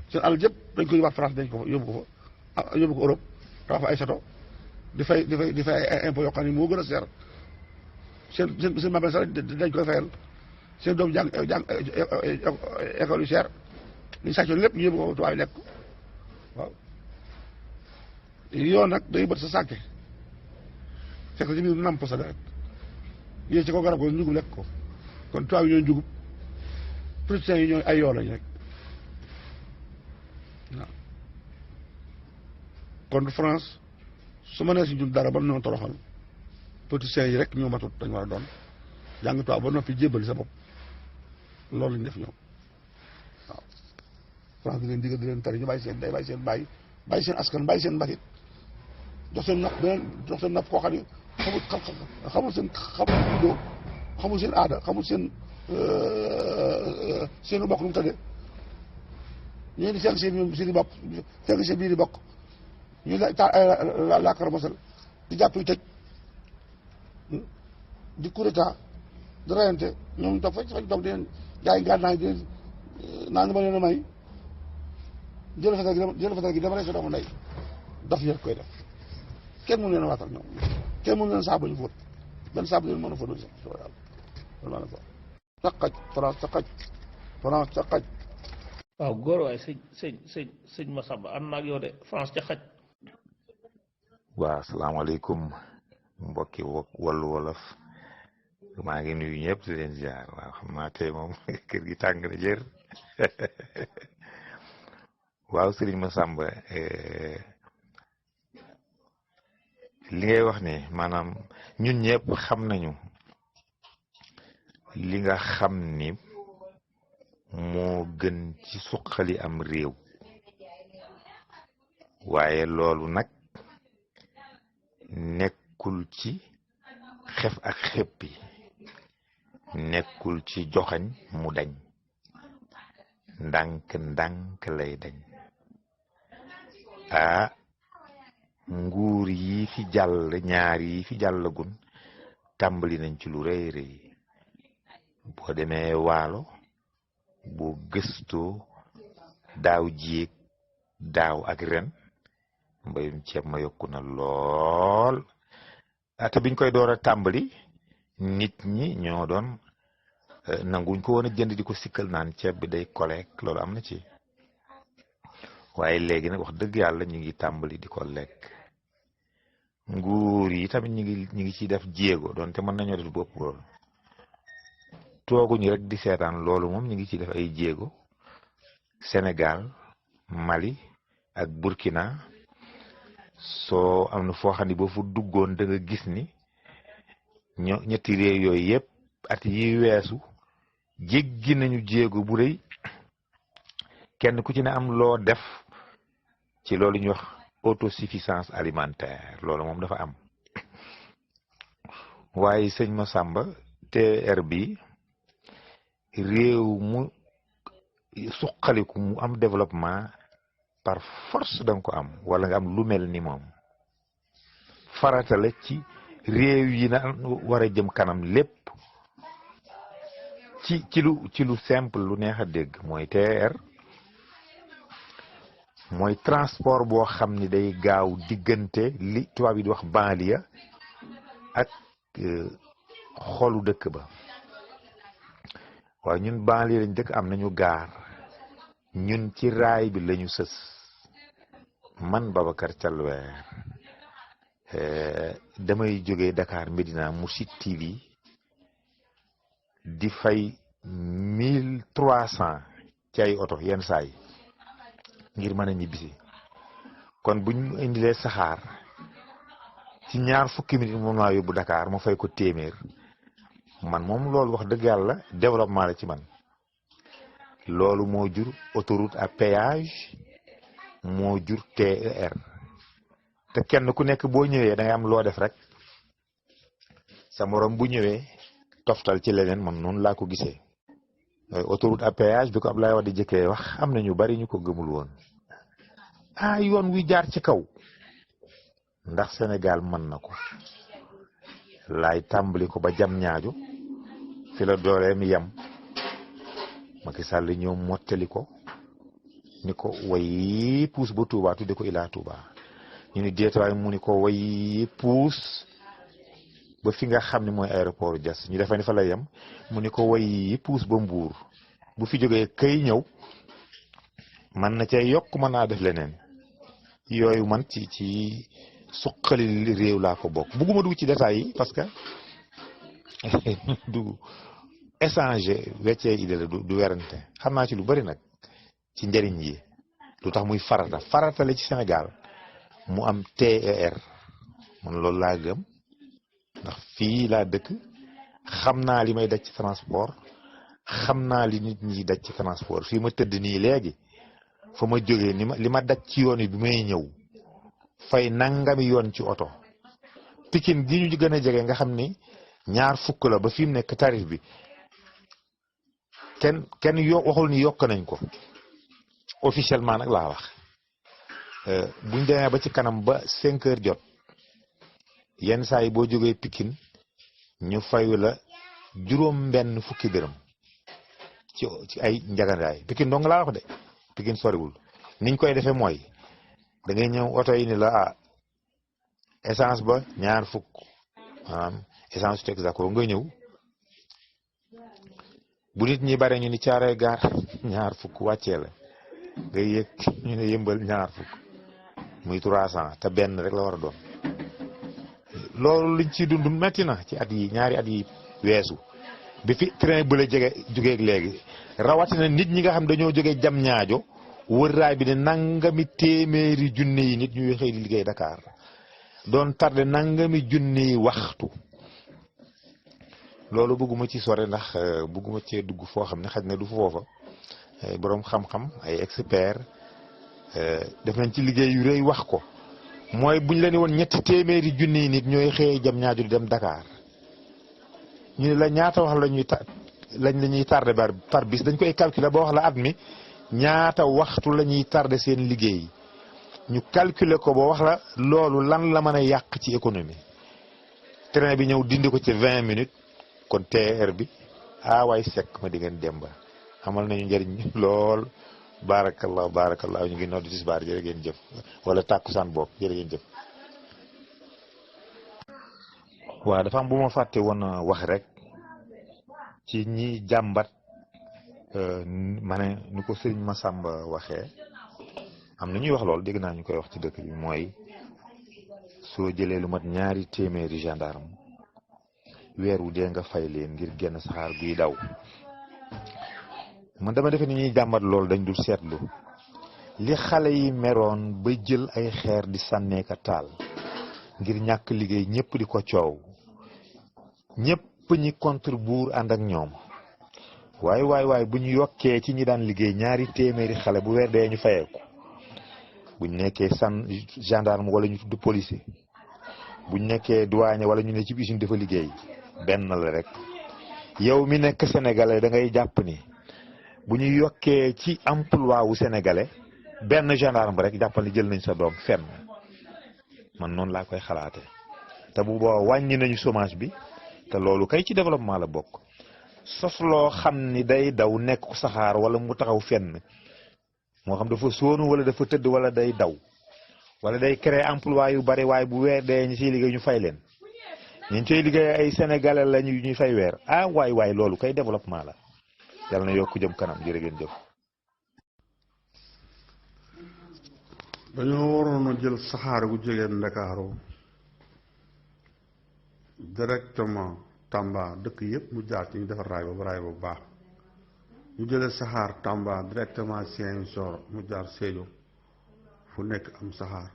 seen alal jëpp dañ koy wax France dañ ko fa yóbbu ko Europe tax fa ay château di fay ay impôts yoo xam ne moo gën a seer seen mabel sax dañ koy fayal seen doom jàng école yu cher liñ sàccoon lépp ñu yóbbu ko tubaab yi lekk waaw yoon nag day bët sa sànke fekk ci biir namp sa deret yéen ci ko garab ko njugub lekk ko kon tubaab yi ñooy njugub politiciens yi ñooy ay yoo lañ rek waaw kon France su ma nee si ñun dara ba noonu toroxal politiciens yi rek ñoo matut dañ war a doon jàng tubaab ba noppi jébbali sa bopp loolu lañ def ñoom waaw France di leen digal di leen tari ñu bàyyi seen day bàyyi seen bàyyi seen askan bàyyi seen mbatit jox seen napp koo xam ne xamul seen juddoo xamul seen aada xamul seen bokk nu mu tëddee ñu di seen seen i bopp fekk seen biir i bokk ñu la laakar mosal di jàpp yu tëj di coup d'état di reyante ñoom toog fañ toog di leen jaay gànnaay di leen naan ma leen a may jël fetal gi dama rey sa doomu ndey daf yëpp koy def kenn mënu leen a waatal ñoom kenn mënu leen saabu ñu fóot benn saabu leen mën a fóot sax so yàlla loolu maa ne ko sa xaj France sa xaj waaw góor waaye sëñ Massamba am naag yow de France ca xaj. waaw asalaamaaleykum mbokki Wallu Wolof maa ngi nuyu ñëpp di leen ziar waaw xam naa tey moom kër gi tàng na jër waaw sëriñ Massamba li ngay wax ni maanaam ñun ñëpp xam nañu li nga xam ni moo gën ci suqali am réew waaye loolu nag nekku nekkul ci xef ak xeppi nekkul ci joxañ mu dañ ndànk ndànk lay dañ nguur yi fi jàll ñaar yi fi jàllagun tàmbali nañ ci lu rëy rëy boo demee waalo boo gëstoo daaw jéeg daaw ak ren mbayum ceeb ma yokku na lool te biñ koy door a tàmbali nit ñi ñoo doon nanguñ ko woon a jënd di ko sikkal naan ceeb bi day koleek loolu am na ci waaye léegi nag wax dëgg yàlla ñu ngi tàmbali di ko lekk nguur yi tamit ñu ngi ciy def jéego donte mën nañoo def bopp loolu tooguñu rek di seetaan loolu moom ñu ngi ciy def ay jéego Sénégal Mali ak Burkina soo am na foo xam ne boo fu duggoon da nga gis ni ñetti réew yooyu yëpp at yi weesu jéggi nañu jéego bu rëy kenn ku ci ne am loo def ci loolu ñuy wax autosuffisance alimentaire loolu moom dafa am waaye sëñ Massamba TER bi réew mu suqaliku mu am développement par force danga ko am wala nga am lu mel ni moom farata la ci réew yi na war a jëm kanam lépp ci lu simple lu neex a dégg mooy TER mooy transport boo xam ni day gaaw diggante li tubaab yi di wax banlieue ak xolu dëkk ba waaye ñun banlieue lañ dëkk am nañu gaar ñun ci raay bi lañu sës man Babacar Thialwer damay jógee Dakar Médina Mourchid TV di fay 1300 ci ay oto yenn saa yi ngir mën a ñibbisi kon buñ indilee saxaar ci 20 minutes moom laa yóbbu Dakar ma fay ko téeméer man moom loolu wax dëgg yàlla développement la ci man loolu moo jur autoroute à péage moo jur TER te kenn ku nekk boo ñëwee da ngay am loo def rek sa morom bu ñëwee toftal ci leneen man noonu laa ko gisee autoroute à péage bi ko Abdoulaye Wade di jëkkee wax am na ñu bari ñu ko gëmul woon yoon wi jaar ci kaw ndax Sénégal mën na ko laay tàmbali ko ba jam ñaajo fi la dooleem yem Macky Sall ñëw mottali ko ni ko way puus ba Touba tudde ko Ila Touba ñu ni deetuwaay mu ni ko way puus ba fi nga xam ne mooy aéroport Diass ñu defe ni fa la yem mu ni ko way puus ba Mbuur bu fi jógee kay ñëw man na cay yokk mën naa def leneen yooyu man ci suqali réew laa ko bokk bugguma dugg ci détails yi parce que du échanger weccee idée la du werante xam naa ci lu bari nag ci njëriñ yi lu tax muy farata la ci Sénégal mu am TER man loolu laa gëm ndax fii laa dëkk xam naa li may daj ci transport xam naa li nit ñi daj ci transport fii ma tëdd nii léegi fa ma jógee li ma daj ci yoon bi may ñëw fay nangami yoon ci oto Pikine gi ñu gën a jege nga xam ni 20 la ba fi mu nekk tarif bi kenn waxul ni yokk nañ ko officiellement nag laa wax buñ demee ba ci kanam ba 5 heures jot yenn saa yi boo jógee Pikine ñu fayu la juróom-benn fukki dërëm ci ay njagandaay Pikine dong laa wax de Pikine soriwul niñ koy defee mooy da ngay ñëw oto yi ni la essence ba 20 maanaam essence su exact nga ñëw bu nit ñi bare ñu ni Caaroy gaar 20 wàccee la nga yëg ñu ne Yëmbal 20 muy 300 te benn rek la war a doon loolu liñ ci dund metti na ci at yi ñaari at yi weesu bi fi train bu la jógeeg léegi rawatina nit ñi nga xam dañoo jógee jam ñaajo wër raay bi ne nangami téeméeri junne yi nit ñuy xëy di liggéey Dakar doon tardé nangami junne yi waxtu loolu bëgguma ci sore ndax bëgguma cee dugg foo xam ne xaj na du foofa boroom xam-xam ay expert def nañ ci liggéey yu rëy wax ko mooy buñ la ne woon 300,000 nit ñooy xëyee jam ñaaju di dem Dakar ñu ne la ñaata wax la ñuy tardé par bis dañ koy calculer ba wax la at mi ñaata waxtu la ñuy tardé seen liggéey ñu calculer ko ba wax la loolu lan la mën a yàq ci économie train bi ñëw dindi ko ci 20 minutes kon TER bi waay sekk ma di ngeen dem ba amal nañu njëriñ lool. barakallah ñu ngi noddu tisbaar jërë ngeen jëf wala tàkkusaan bopp jërë ngeen jëf. waaw dafa am bu ma fàtte woon wax rek ci ñi jàmbat ma ne ni ko sëriñ Massamba waxee am na ñuy wax lool dégg naa ñu koy wax ci dëkk bi mooy soo jëlee lu mat 200 gendarme weer wu dee nga fay leen ngir genn saxaar guy daw. man dama defe ni ñuy jàmbat loolu dañ dul seetlu li xale yi meroon ba jël ay xeer di sànneeka taal ngir ñàkk liggéey ñëpp di ko coow ñëpp ñi contre buur ànd ak ñoom waaye bu ñu yokkee ci ñi daan liggéey 200 xale bu weer dee ñu fayeeku bu ñu nekkee gendarme wala ñu tudd policier bu ñu nekkee douanier wala ñu ne ci usine dafa liggéey benn la rek yow mi nekk sénégalais da ngay jàpp ni bu ñu yokkee ci emploi wu sénégalais benn gendarme rek jàppal ni jël nañ sa doom fenn man noonu laa koy xalaate te bu boobaa wàññi nañu chômage bi te loolu kay ci développement la bokk sos loo xam ni day daw nekk saxaar wala mu taxaw fenn moo xam dafa sóonu wala dafa tëdd wala day daw wala day créer emploi yu bari waaye bu weer dee ñu ciy liggéey ñu fay leen ñu ciy liggéey ay sénégalais la ñuy fay weer waay loolu kay développement la. yàlla na yokk jëm kanam jërë ngeen jëf. dañoo waroon a jël saxaar gu jógee Ndakaaru directement Tamba dëkk yëpp mu jaar ci ñu defar raay ba bu baax ñu jëlee saxaar Tamba directement Ziguinchor mu jaar Sédhiou fu nekk am saxaar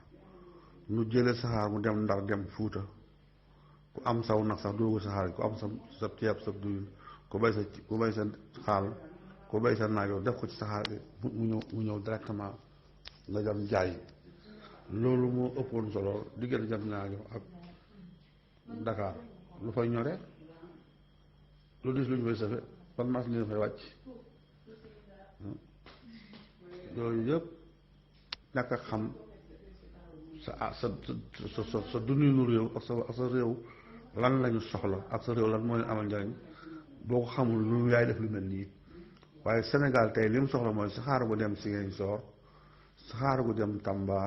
ñu jëlee saxaar mu dem Ndar dem Fuuta ku am saw nag sax doogu saxaar ku am sa ceeb sa duyul ku bay sa xaal ku bay sa naaj def ko ci saxaar mu ñëw directement nga jam jaay loolu moo ëppoon solo diggante jam ñaajo ak Dakar lu fay ñore lu dis lu ñu fay safe ban mas li fay wàcc yooyu yëpp ñàkk a xam sa dundinu réew ak sa réew lan lañu soxla ak sa réew lan moo leen amal njariñ boo ko xamul lu yaay def lu mel nii waaye Sénégal tey li mu soxla mooy saxaar gu dem Ziguinchor saxaar gu dem Tamba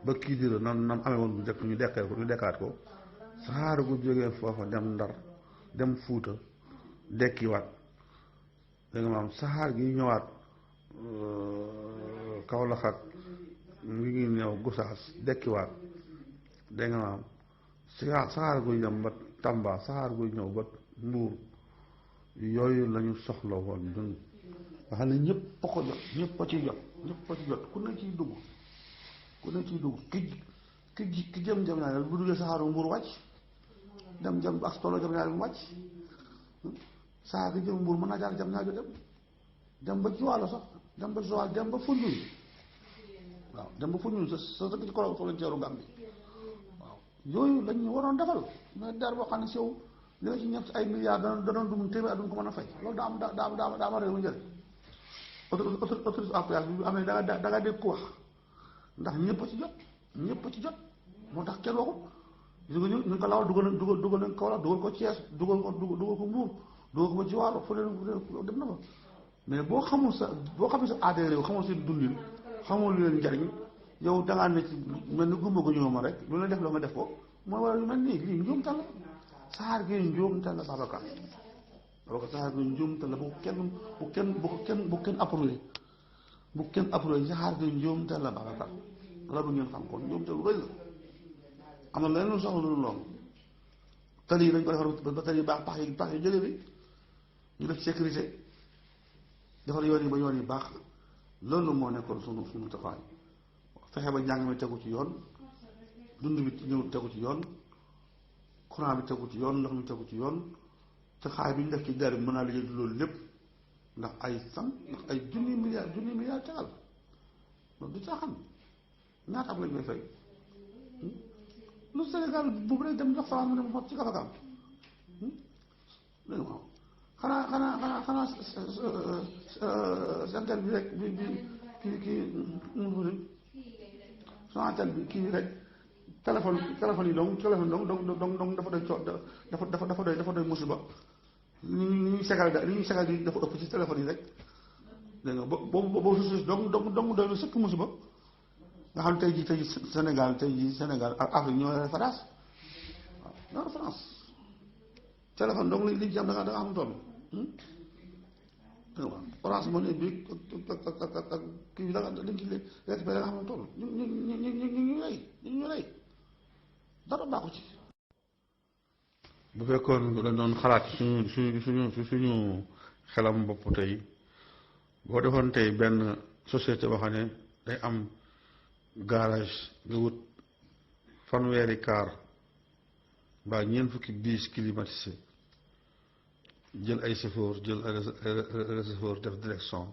ba Kidira nam amee woon bu njëkk ñu dekkaat ko saxaar gu jógee foofa dem Ndar dem Fuuta dekkiwaat da nga maam saxaar gi ñëwaat Kaolack ak ngi ñëw Gosaas dekkiwaat da nga maam saxaar guy dem ba Tamba saxaar guy ñëw ba Mbuur yooyu lañu soxla woon ñun nga xam ne ñëpp ko jot ñëpp a ci jot ku ne ciy dugg ki jëm ñaareel bu duggee saxaaru Mbuur wàcc dem jëm ak tolo jëm ñaareel mu wàcc saxaar gi jëm Mbuur mën naa jaar jëm ñaareel dem ba Joal sax dem ba Joal dem ba Foundiougne waaw dem ba Foundiougne sa dëkk ci kolo frontière Gambie waaw yooyu lañ ñu waroon defal mais der boo xam ne siw li nga ci ñëpp ci ay milliards danoon dum téeméer duñ ko mën a fay loolu daa am réew mu njëriñ autorise à péage bi bu amee da nga dégg ko wax ndax ñëpp ci jot moo tax kenn waxut gis nga ñu ko lawal dugal nañ Kaolack dugal ko Thiès dugal ko Mbuur dugal ko ba Jiwaalo fu leen dem na fa mais boo xamul sa aada réew xamul seen dundin xamul lu leen njariñ yow dangaa ne ci mel ni gumba gu ñëw ma rek lu la def loo nga def ko mooy waral yu mel nii lii njuumtal la saxaar gi njuumtal la Babacar saxaar gi njuumtal la bu kenn approuvé saxaar gi njuumtal la Babacar la bu ngeen xam kon njuumtal lu rëy la am na leneen lu soxla lu loolu tali yi dañ ko defar ba tali yi baax pax yi jóge bi ñu def sécurité defar yoon yi ba yoon yi baax loolu moo nekkoon sunu taxawaay fexe ba njàng mi tegu ci yoon dund bi ñëw tegu ci yoon courant bi tegu ci yoon ndox mi tegu ci yoon te xaay bi ñu def ci der bi mën naa liggéey loolu lépp ndax ay junni milliards tegal loolu du caaxaan ñaata am lañ koy fay lu Sénégal boobu rek dem jox sa mu ne ma ci kafakaam dégg nga xanaa santel bi rek bi kii santel bi kii rek téléphone yi donc dafa doy musiba ni ñuy segal di dafa ëpp ci téléphone yi rek dégg nga boobu suuf donc doy na sëkk musiba nga xam tey jii Sénégal ak Afrique ñoo référence waaw ñoo référence téléphone donc li ci am da nga am toll Orange Money bi ak kii bi da nga dañ ci récupéré nga xam toll ñu rey dara baaxu ci. bu fekkoon dañ doon xalaat suñu xelam bopp tey boo defoon tey benn société boo xam ne day am garage nga wut fanweeri car mbaa ñeent fukki bus climatisé jël ay chauffeur jël ay chauffeur def direction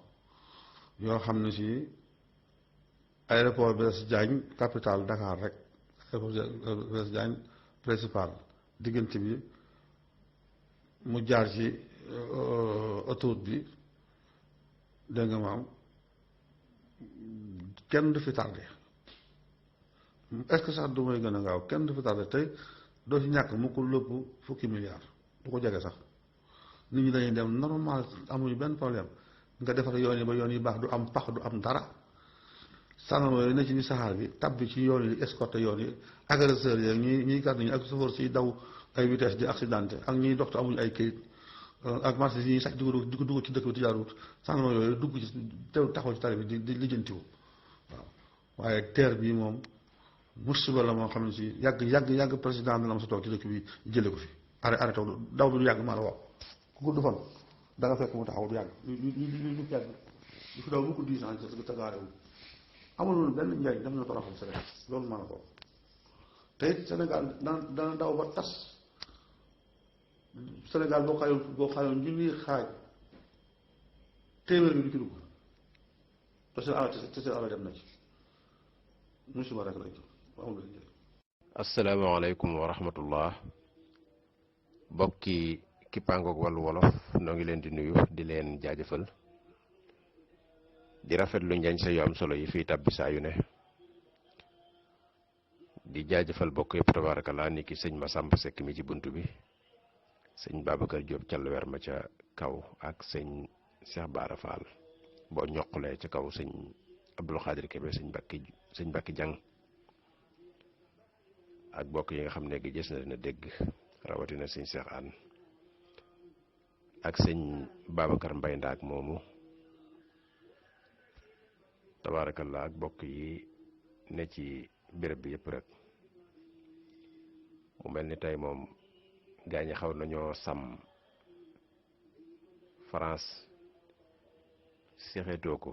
yoo xam ne si aéroport Blaise Diagne capitale Dakar rek aéroport Blaise Diagne principal diggante bi mu jaar ci autoroute bi dégg nga maam kenn du fi tardé est-ce que sax du may gën a gaaw kenn du fi tardé tey doo ci ñàkk mu ko lëpp fukki milliards du ko jege sax nit ñi dañuy dem normal amuñu benn problème nga defar yoon yi ba yoon yi baax du am pax du am dara sànq yooyu ne ci ni saxaar bi tab bi ci yoon yi di escorté yoon yi agresseurs yi ñuy gàtt ñi ak chauffeur si daw ay vitesse di accidenté ak ñiy doxtu amuñu ay këyit ak marché yi ñuy sax di ko dugg ci dëkk bi tijaarut sànq yooyu dugg ci teew taxaw ci tali bi di lijjantiwu waaw waaye terre bi moom musiba la moo xam ne si yàgg président dina ma sa toog ci dëkk bi jële ko fi arrêté daw du yàgg maa la wax ku gudd fan da nga fekk mu taxaw du yàgg lu yàgg lu fi daw mu ko 10 ans te gaarewul amul woon benn njariñ daf na toroxal Sénégal loolu maa la ko te it Sénégal dana daw ba tas Sénégal boo xaayoon junni xaaj téeméer bi du ci dugg te seen alal dem na ci musiba rek lañ amul benn njariñ. asalaamaaleykum wa rahmatullah bokki kippaangoog wàllu wolof noo ngi leen di nuyu di leen jaajëfal di rafetlu njañ sa yu am solo yi fii tàbbi saa yu ne di jaajëfal bokk yëpp tabaarakallaa ni ki sëñ Massamba Seck mi ci bunt bi sëñ Babacar Diop calluwer ma ca kaw ak sëñ Cheikh Bara Fall boo ñoqulee ca kaw sëñ Abdou Khadir Kébé sëñ Bakki Jang ak bokk yi nga xam ne gi gis na dina dégg rawatina sëñ Cheikh Anne ak sëñ Babacar Mbay Ndaak moomu tabaarakallaa ak bokk yi ne ci béréb bi yëpp rek mu mel ni tey moom gaañi xaw nañoo sàmm France sexeetoo ko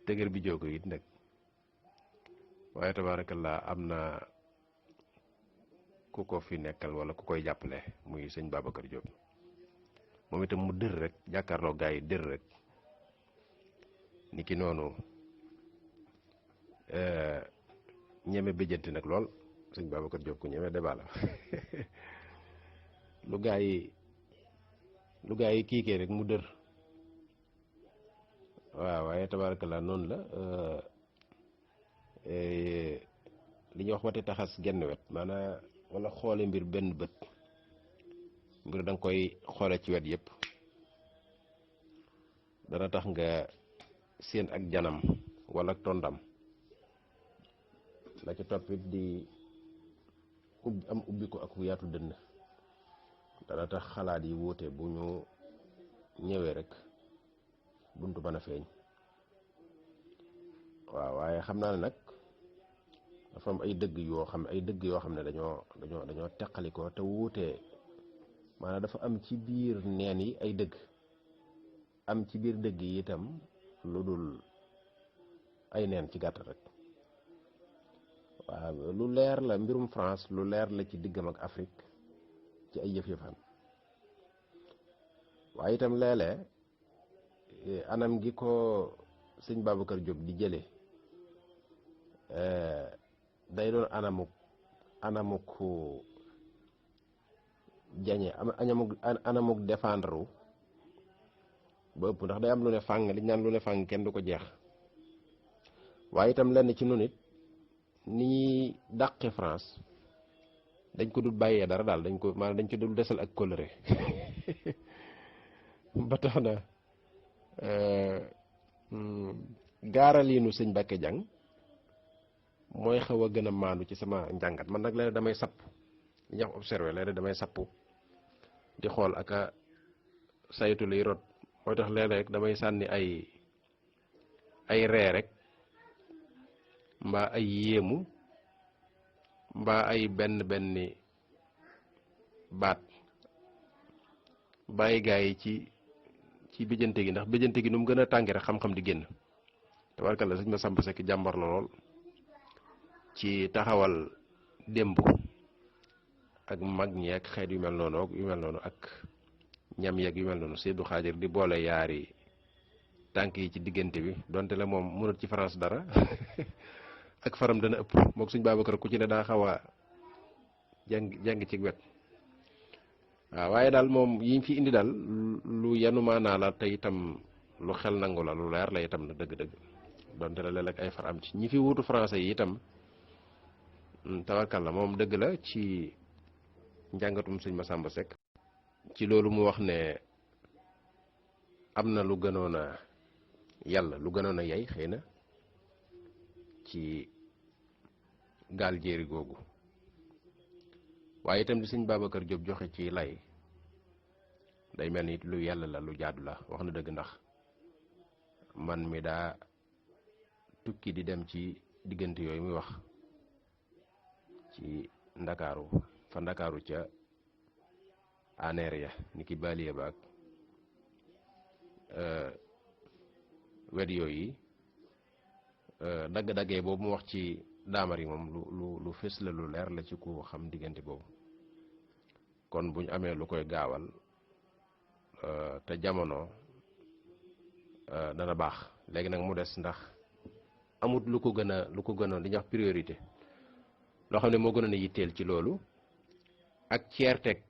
tëgër bi joo ko it nag waaye tabaarakallaa am na ku ko fi nekkal wala ku koy jàppale muy sëñ Babacar Diop moom itam mu dër rek jàkkaarloo gaa yi dër rek niki noonu ñeme béjjanti nag lool sëñ Babacar Diop ku ñeme débat la lu gaa yi kiikee rek mu dër waaw waaye tabaarakallaa noonu la li ñuy wax wate taxas genn wet maanaam wala xoole mbir benn bët mbir da nga koy xoole ci wet yëpp dana tax nga seen ak janam wala tondam la ci toppit di am ubbi ko ak yaatu dënn dana tax xalaat yi wuute bu ñu ñëwee rek buntu mën a feeñ waaw waaye xam naa ne nag dafa am ay dëgg yoo xam ne dañoo teqalikoo te wuute maanaam dafa am ci biir neen yi ay dëgg am ci biir dëgg yi itam lu dul ay neen ci gàttal rek waaw lu leer la mbirum France lu leer la ci diggam ak Afrique ci ay yëf-yëfam waaye itam léeg-léeg anam gi ko sëñ Babacar Diop di jële day doon anamuk jañe anamuk défendre ba ëpp ndax day am lu ne fàng li ñu naan lu ne fàng kenn du ko jeex waaye itam lenn ci nun it ni ñuy dàqe France dañ ko dul bàyyee dara daal dañ ko maanaam dañ ko dul desal ak kóllëre ba tax na gaaraliinu sëñ Mbacke Dieng mooy xaw a gën a maandu ci sama njàngat man nag léeg damay sapp li ñuy wax observé léeg damay sappu di xool ak a saytu liy rot mooy tax léeg-léeg damay sànni ay ree rek mbaa ay yéemu mbaa ay benn baat bàyyi gaa yi ci bijjante gi ndax bijjante gi nu mu gën a tàngi rek xam-xam di génn tabarkalla sëñ Massamba Seck jàmbar la lool ci taxawal démb ak mag ñi ak xeet yu mel noonu ak ñam yeeg yu mel noonu Seydou Xaadir di boole yaari tànk yi ci diggante bi donte la moom mënut ci France dara ak faram dana ëpp mook suñ Babacar ku ci ne daa xaw a jàng ci wet waaw waaye daal moom yiñ fi indi daal lu yanu maanaa la te itam lu xel nangu la lu leer la itam na dëgg-dëgg donte la léeg-léeg ay far am ci ñi fi wuutu français yi itam tabarkalla moom dëgg la ci njàngatum sëñ Massamba Seck ci loolu mu wax ne am na lu gënoon a yàlla lu gënoon a yey xëy na ci gaal jéeri googu waaye itam di sëñ Babacar Diop joxe ci lay day mel ni lu yàlla la lu jaadu la wax na dëgg ndax man mi daa tukki di dem ci diggante yooyu muy wax ci ndakaaru fa ndakaaru ca aneer ya ni ki baliye baag wet yooyu dagg-daggee boobu mu wax ci daamar yi moom lu fës la lu leer la ci ku xam diggante boobu kon buñ amee lu koy gaawal te jamono dana baax léegi nag mu des ndax amut lu ko gën a li ñuy wax priorité loo xam ne moo gënoon a yitteel ci loolu ak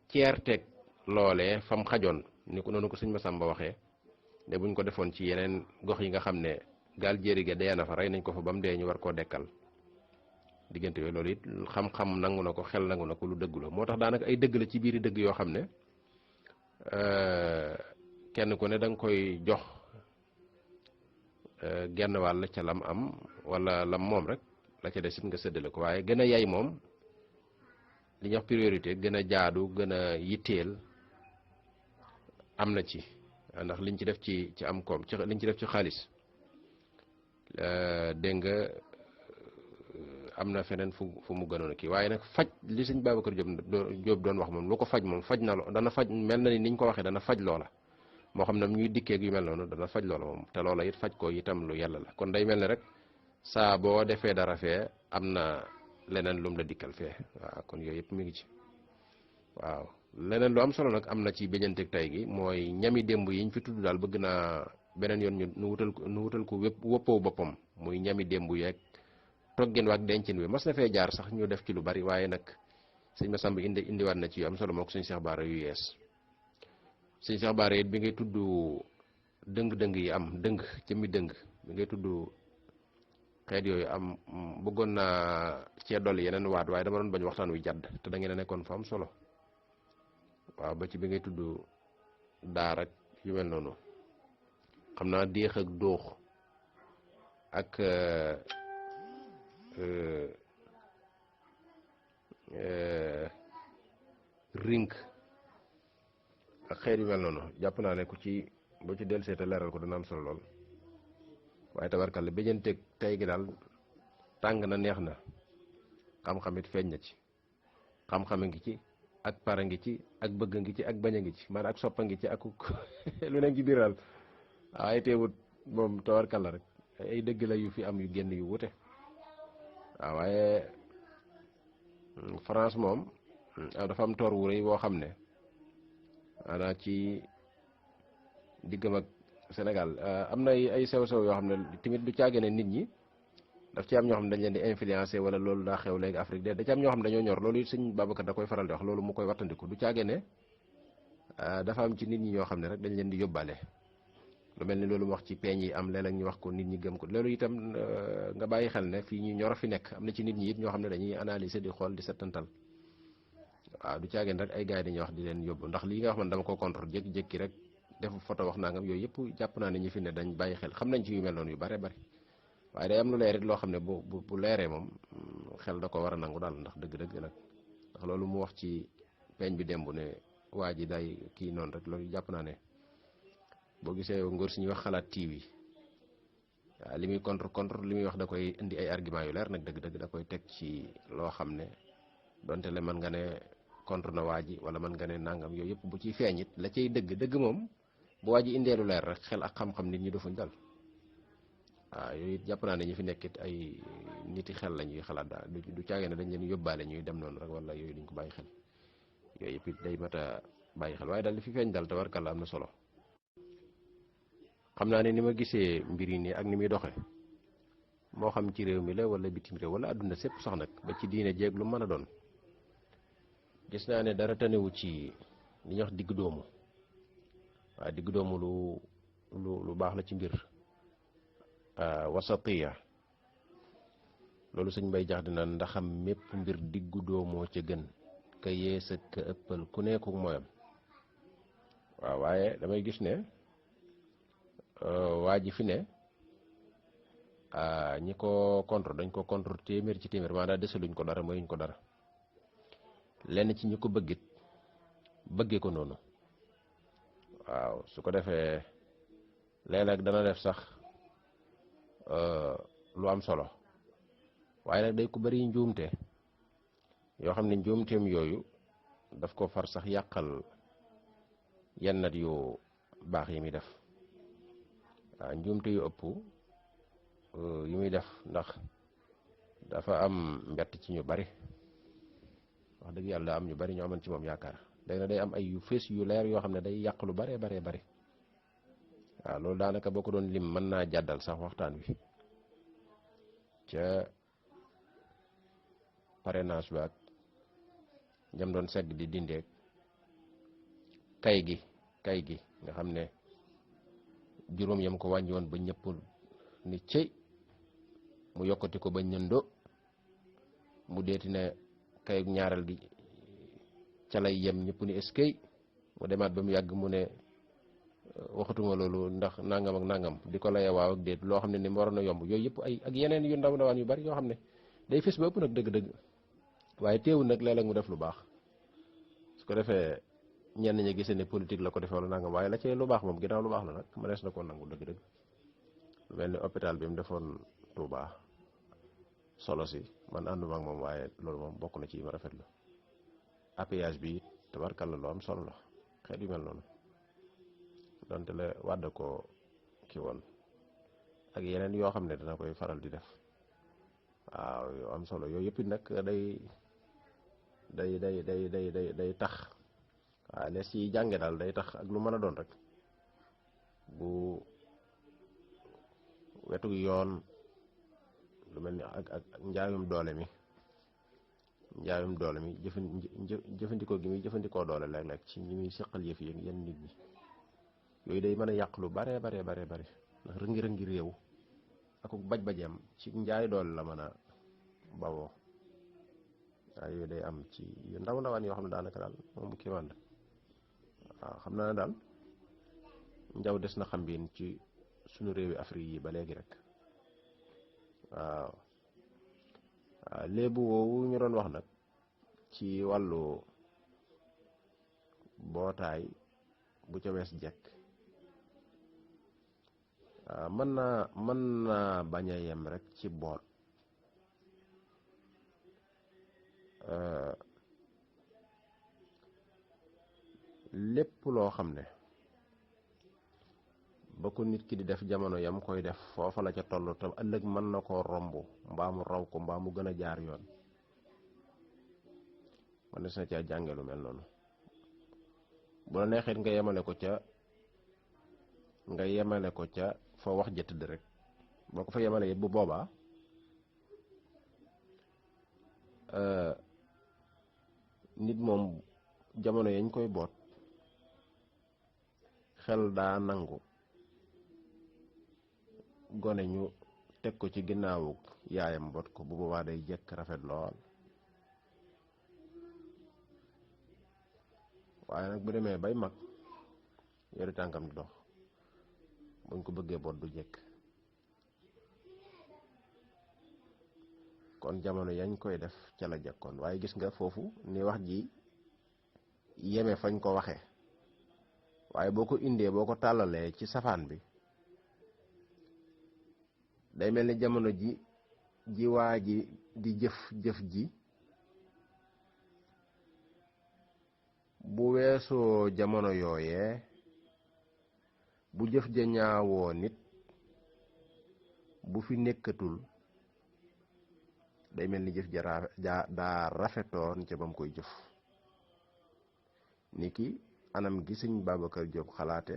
ceerteeg loolee fam xajoon ni ko noonu ko sëñ Massamba waxee ne buñ ko defoon ci yeneen gox yi nga xam ne gaal jéeri ga dee na fa rey nañ ko fa ba mu dee ñu war koo dekkal diggante yooyu loolu it xam-xam nangu na ko xel nangu na ko lu dëggu la moo tax daanaka ay dëgg la ci biiri dëgg yoo xam ne kenn ku ne da nga koy jox genn wàll ca lam am wala lam moom rek la ca des it nga séddale ko waaye gën a yay moom li ñuy wax priorité gën a jaadu gën a yitteel am na ci ndax liñ ci def ci am koom ci liñ ci def ci xaalis dégg nga am na feneen fu mu gënoon a kii waaye nag faj li sëñ Babacar Diop doon wax moom lu ko faj moom faj na dana faj mel na ni niñ ko waxee dana faj loola moo xam ne ñuy dikkeeg yu mel noonu dana faj loola moom te loola it faj ko itam lu yàlla la kon day mel ni rek saa boo defee dara fee am na leneen lum la dikkal fee waaw kon yooyu yëpp mi ngi ci waaw leneen lu am solo nag am na ci béjanteeg tay gi mooy ñami démb yiñ fi tudd daal bëgg naa beneen yoon nu wutal ko wëppoo boppam muy ñami démb yeeg toggin waak dencin bi mas na fee jaar sax ñu def ci lu bari waaye nag sëñ Massamba indiwaat na ci yu am solo moo ko sëñ Cheikh Bara yu yees sëñ Cheikh Bara it bi ngay tudd dëng-dëng yi am dëng jëmmi dëng bi ngay tudd xeet yooyu am bëggoon naa cee dolli yeneen waat waaye dama doon bañ waxtaan wi jàdd te da ngeen a nekkoon fa am solo waaw ba ci bi ngay tudd daar ak yu mel noonu xam naa déex ak dóox ak rink ak xeet yu mel noonu jàpp naa ne ku ci boo ci dellusee te leeral ko dana am solo lool waaye tabarkalla béjanteeg tey gi daal tàng na neex na xam-xam it feeñ na ci xam-xam a ngi ci ak para ngi ci ak bëgg ngi ci ak bañ a ngi ci maanaam ak soppa ngi ci ak lu nekk ci biir daal waaye teewut moom tabarkalla rek ay dëgg la yu fi am yu génn yu wute waaw waaye France moom dafa am toor wu rëy boo xam ne maanaam ci diggam ak Sénégal am na ay sew-sew yoo xam ne tamit du caage ne nit ñi daf ci am ñoo xam ne dañ leen di influencer wala loolu daa xew léegi Afrique de da ci am ñoo xam ne dañoo ñor loolu it sëñ Babacar da koy faral di wax loolu mu koy wattandiku du caagee ne dafa am ci nit ñi ñoo xam ne rek dañ leen di yóbbaale lu mel ni loolu mu wax ci peeñ yi am léeg-léeg ñu wax ko nit ñi gëm ko loolu itam nga bàyyi xel ne fii ñu ñor a fi nekk am na ci nit ñi it ñoo xam ne dañuy analyser di xool di settantal waaw du caageen rek ay gars yi dañuy wax di leen yóbbu ndax lii nga wax man dama ko contre jékki-jékki rek def photo wax nangam yooyu yëpp jàpp naa ne ñi fi ne dañ bàyyi xel xam nañ ci yu mel noonu yu bare bari waaye day am lu leer it loo xam ne bu leeree moom xel da ko war a nangu daal ndax dëgg-dëgg nag ndax loolu mu wax ci peeñ bi démb ne waa ji day kii noonu rek loolu jàpp naa ne boo gisee ngóor si ñuy wax xalaat TV waaw li muy contre li muy wax da koy indi ay argument yu leer nag dëgg-dëgg da koy teg ci loo xam ne donte le mën nga ne contre na waa ji wala mën nga ne nangam yooyu yëpp bu ciy feeñ it la cay dëgg moom bu waa ji indee lu leer rek xel ak xam-xam nit ñi defuñ dal waaw yooyu it jàpp naa ne ñu fi nekkit ay niti xel la ñuy xalaat daal du caagee ne dañ leen yóbbaale ñuy dem noonu rek wala yooyu duñ ko bàyyi xel yooyu yëpp it day mat a bàyyi xel waaye daal li fi feeñ dal tabarkàlla am na solo xam naa ne ni ma gisee mbir yi nii ak ni muy doxe moo xam ci réew mi la wala bitim réew wala àdduna sépp sax nag ba ci diine jeeg lu mën a doon gis naa ne dara tanewu ci li ñuy wax digg doomu waaye digg doomu lu baax la ci mbir wasatiya loolu sëñ Mbay Jax dina ndaxam mépp mbir diggu doomoo ca gën ka yees ak ka ëppal ku nekku mooyam waaw waaye damay gis ne waa ji fi ne ñi ko contre dañ ko contre téeméer ci téeméer maanaam desaluñ ko dara mayuñ ko dara lenn ci ñi ko bëggit bëggee ko noonu waaw su ko defee léeg-léeg dana def sax lu am solo waaye nag day ko bari njuumte yoo xam ne njuumteem yooyu daf ko far sax yàqal yennat yu baax yi muy def waaw njuumte yu ëpp yu muy def ndax dafa am mbett ci ñu bari wax dëgg yàlla am ñu bari ñoo amoon ci moom yaakaar léegi nag day am ay yu fees yu leer yoo xam ne day yàq lu bare bari waaw loolu daanaka boo ko doon lim mën naa jàddal sax waxtaan wi ca parrainage bi ak ñam doon segg di dindeeg kay gi nga xam ne juróom yam ko wàññi woon ba ñëpp ni cey mu yokkati ko ba ñëndo mu deeti ne kay ñaareel gi ca lay yem ñëpp ni eskay mu demaat ba mu yàgg mu ne waxatuma loolu ndax nangam ak nangam di ko laye waaw ak déet loo xam ne ni mu waroon a yomb yooyu yëpp ay ak yeneen yu ndaw ndawaan yu bari yoo xam ne day fes ba ëpp nag dëgg-dëgg waaye teewul nag léeg-léeg mu def lu baax su ko defee ñenn ñi gisee ne politique la ko defee wala nangam waaye la cay lu baax moom ginnaaw lu baax la nag mënees na ko nangu dëgg-dëgg lu mel ni hôpital bi mu defoon Touba solo si man ànduma ak moom waaye loolu moom bokk na ci ma rafetlu appuyage bi tabarkalla lu am solo la xeet yu mel noonu donte la wàdd ko ki woon ak yeneen yoo xam ne dana koy faral di def waaw yoo am solo yooyu yëpp nag day tax waaw lees ci jànge daal day tax ak lu mën a doon rek bu wetu yoon lu mel ni ak njaayum doole mi jëfandikoo gi muy jëfandikoo doole léeg-léeg ci ñi muy seqal yëf yi yenn nit ñi yooyu day mën a yàq lu bare ndax rëngi-rëngi réew ak baj-bajeem ci njaay doole la mën a bawoo waaye yooyu day am ci yu ndaw ndawaan yoo xam ne daanaka daal moom kii man waaw xam naa ne daal njaw des na xam biin ci suñu réewi Afrique yi ba léegi rek waaw léebu woowu ñu doon wax nag ci wàllu mbootaay bu ca wees jekk mën naa bañ a yem rek ci boot lépp loo xam ne ba ko nit ki di def jamono yam koy def foofa la ca toll te ëllëg mën na koo romb mbaa mu raw ko mbaa mu gën a jaar yoon man des na caa jànge lu mel noonu bu la neexee nga yemale ko ca fa wax ja tëdd rek boo ko fa yemale it bu boobaa nit moom jamono yañ koy boot xel daa nangu gone ñu teg ko ci ginnaawu yaayam boot ko bu boobaa day jekk rafet lool waaye nag bu demee bay mag yori tànkam di dox buñ ko bëggee boot du jekk kon jamono yañ koy def ca la jekkoon waaye gis nga foofu ni wax ji yeme fañ ko waxee waaye boo ko indee boo ko tàllalee ci safaan bi day mel ni jamono ji waa ji di jëf ji bu weesoo jamono yooyee bu jëf ja ñaawoo nit bu fi nekkatul day mel ni jëf ja daa rafetoon ca bam koy jëf niki anam gi Sëñ Babacar Diop xalaate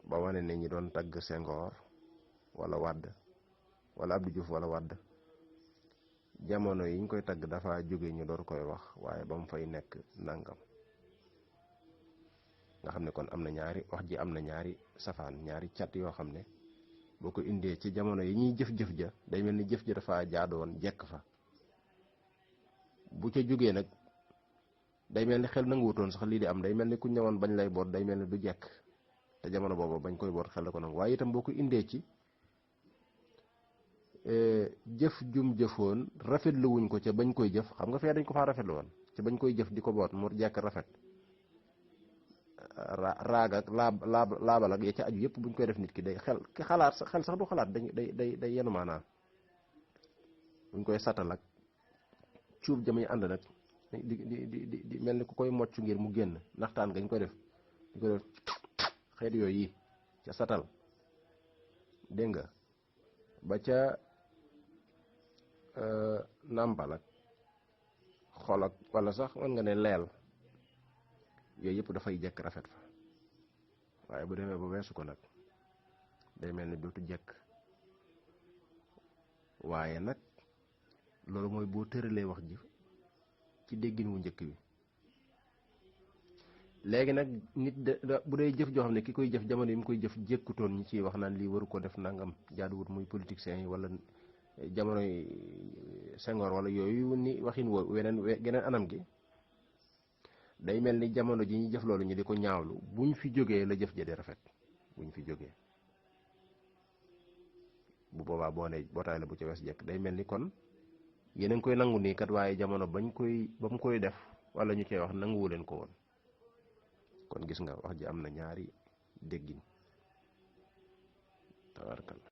ba wane ne ñi doon tagg Senghor wala Wade wala Abdou Diouf wala Wade jamono yiñ koy tagg dafa jóge ñu door koy wax waaye ba mu fay nekk nangam nga xam ne kon am na ñaari wax ji am na ñaari safaan ñaari cat yoo xam ne boo ko indee ci jamono yi ñuy jëf-jëf ja day mel ni jëf ja dafa jaadoon jekk fa bu ca jógee nag day mel ni xel nanguwutoon sax lii di am day mel ni ku ñëwoon bañ lay boot day mel ni du jekk te jamono boobu bañ koy boot xel la ko nangu waaye itam boo ko indee ci jëf jum jëfoon rafetlu wuñ ko ca bañ koy jëf xam nga fee dañ ko faa rafetlu woon ca bañ koy jëf di ko boot mu jekk rafet raag ak laabal ak ya ca aju yëpp buñ koy def nit ki day xel sax du xalaat day yenu maanaa buñ koy satal ak cuub jamay ànd nag di mel ni ku koy mocc ngir mu génn naxtaan gañ koy def di ko def xeet yooyu yi ca satal dégg nga ba ca nàmpal ak xol ak wala sax mën nga ne leel yooyu yëpp dafay jekk rafet fa waaye bu demee ba weesu ko nag day mel ni dootu jekk waaye nag loolu mooy boo tëralee wax ji ci déggin wu njëkk bi léegi nag nit bu dee jëf joo xam ne ki koy jëf jamono yi mu koy jëf jékkutoon ñi ciy wax naan lii waru ko def nangam jaaduwut muy politiciens yi wala jamono yi Senghor wala yooyu ni waxin woo geneen anam gi day mel ni jamono ji ñu jëf loolu ñu di ko ñaawlu buñ fi jógee la jëf ja di rafet buñ fi jógee bu boobaa boo ne bootaay la bu ca wees jekk day mel ni kon yéen a ngi koy nangu nii kat waaye jamono ba mu koy def wala ñu cey wax nanguwu leen ko woon kon gis nga wax ji am na ñaari déggin tabarkalla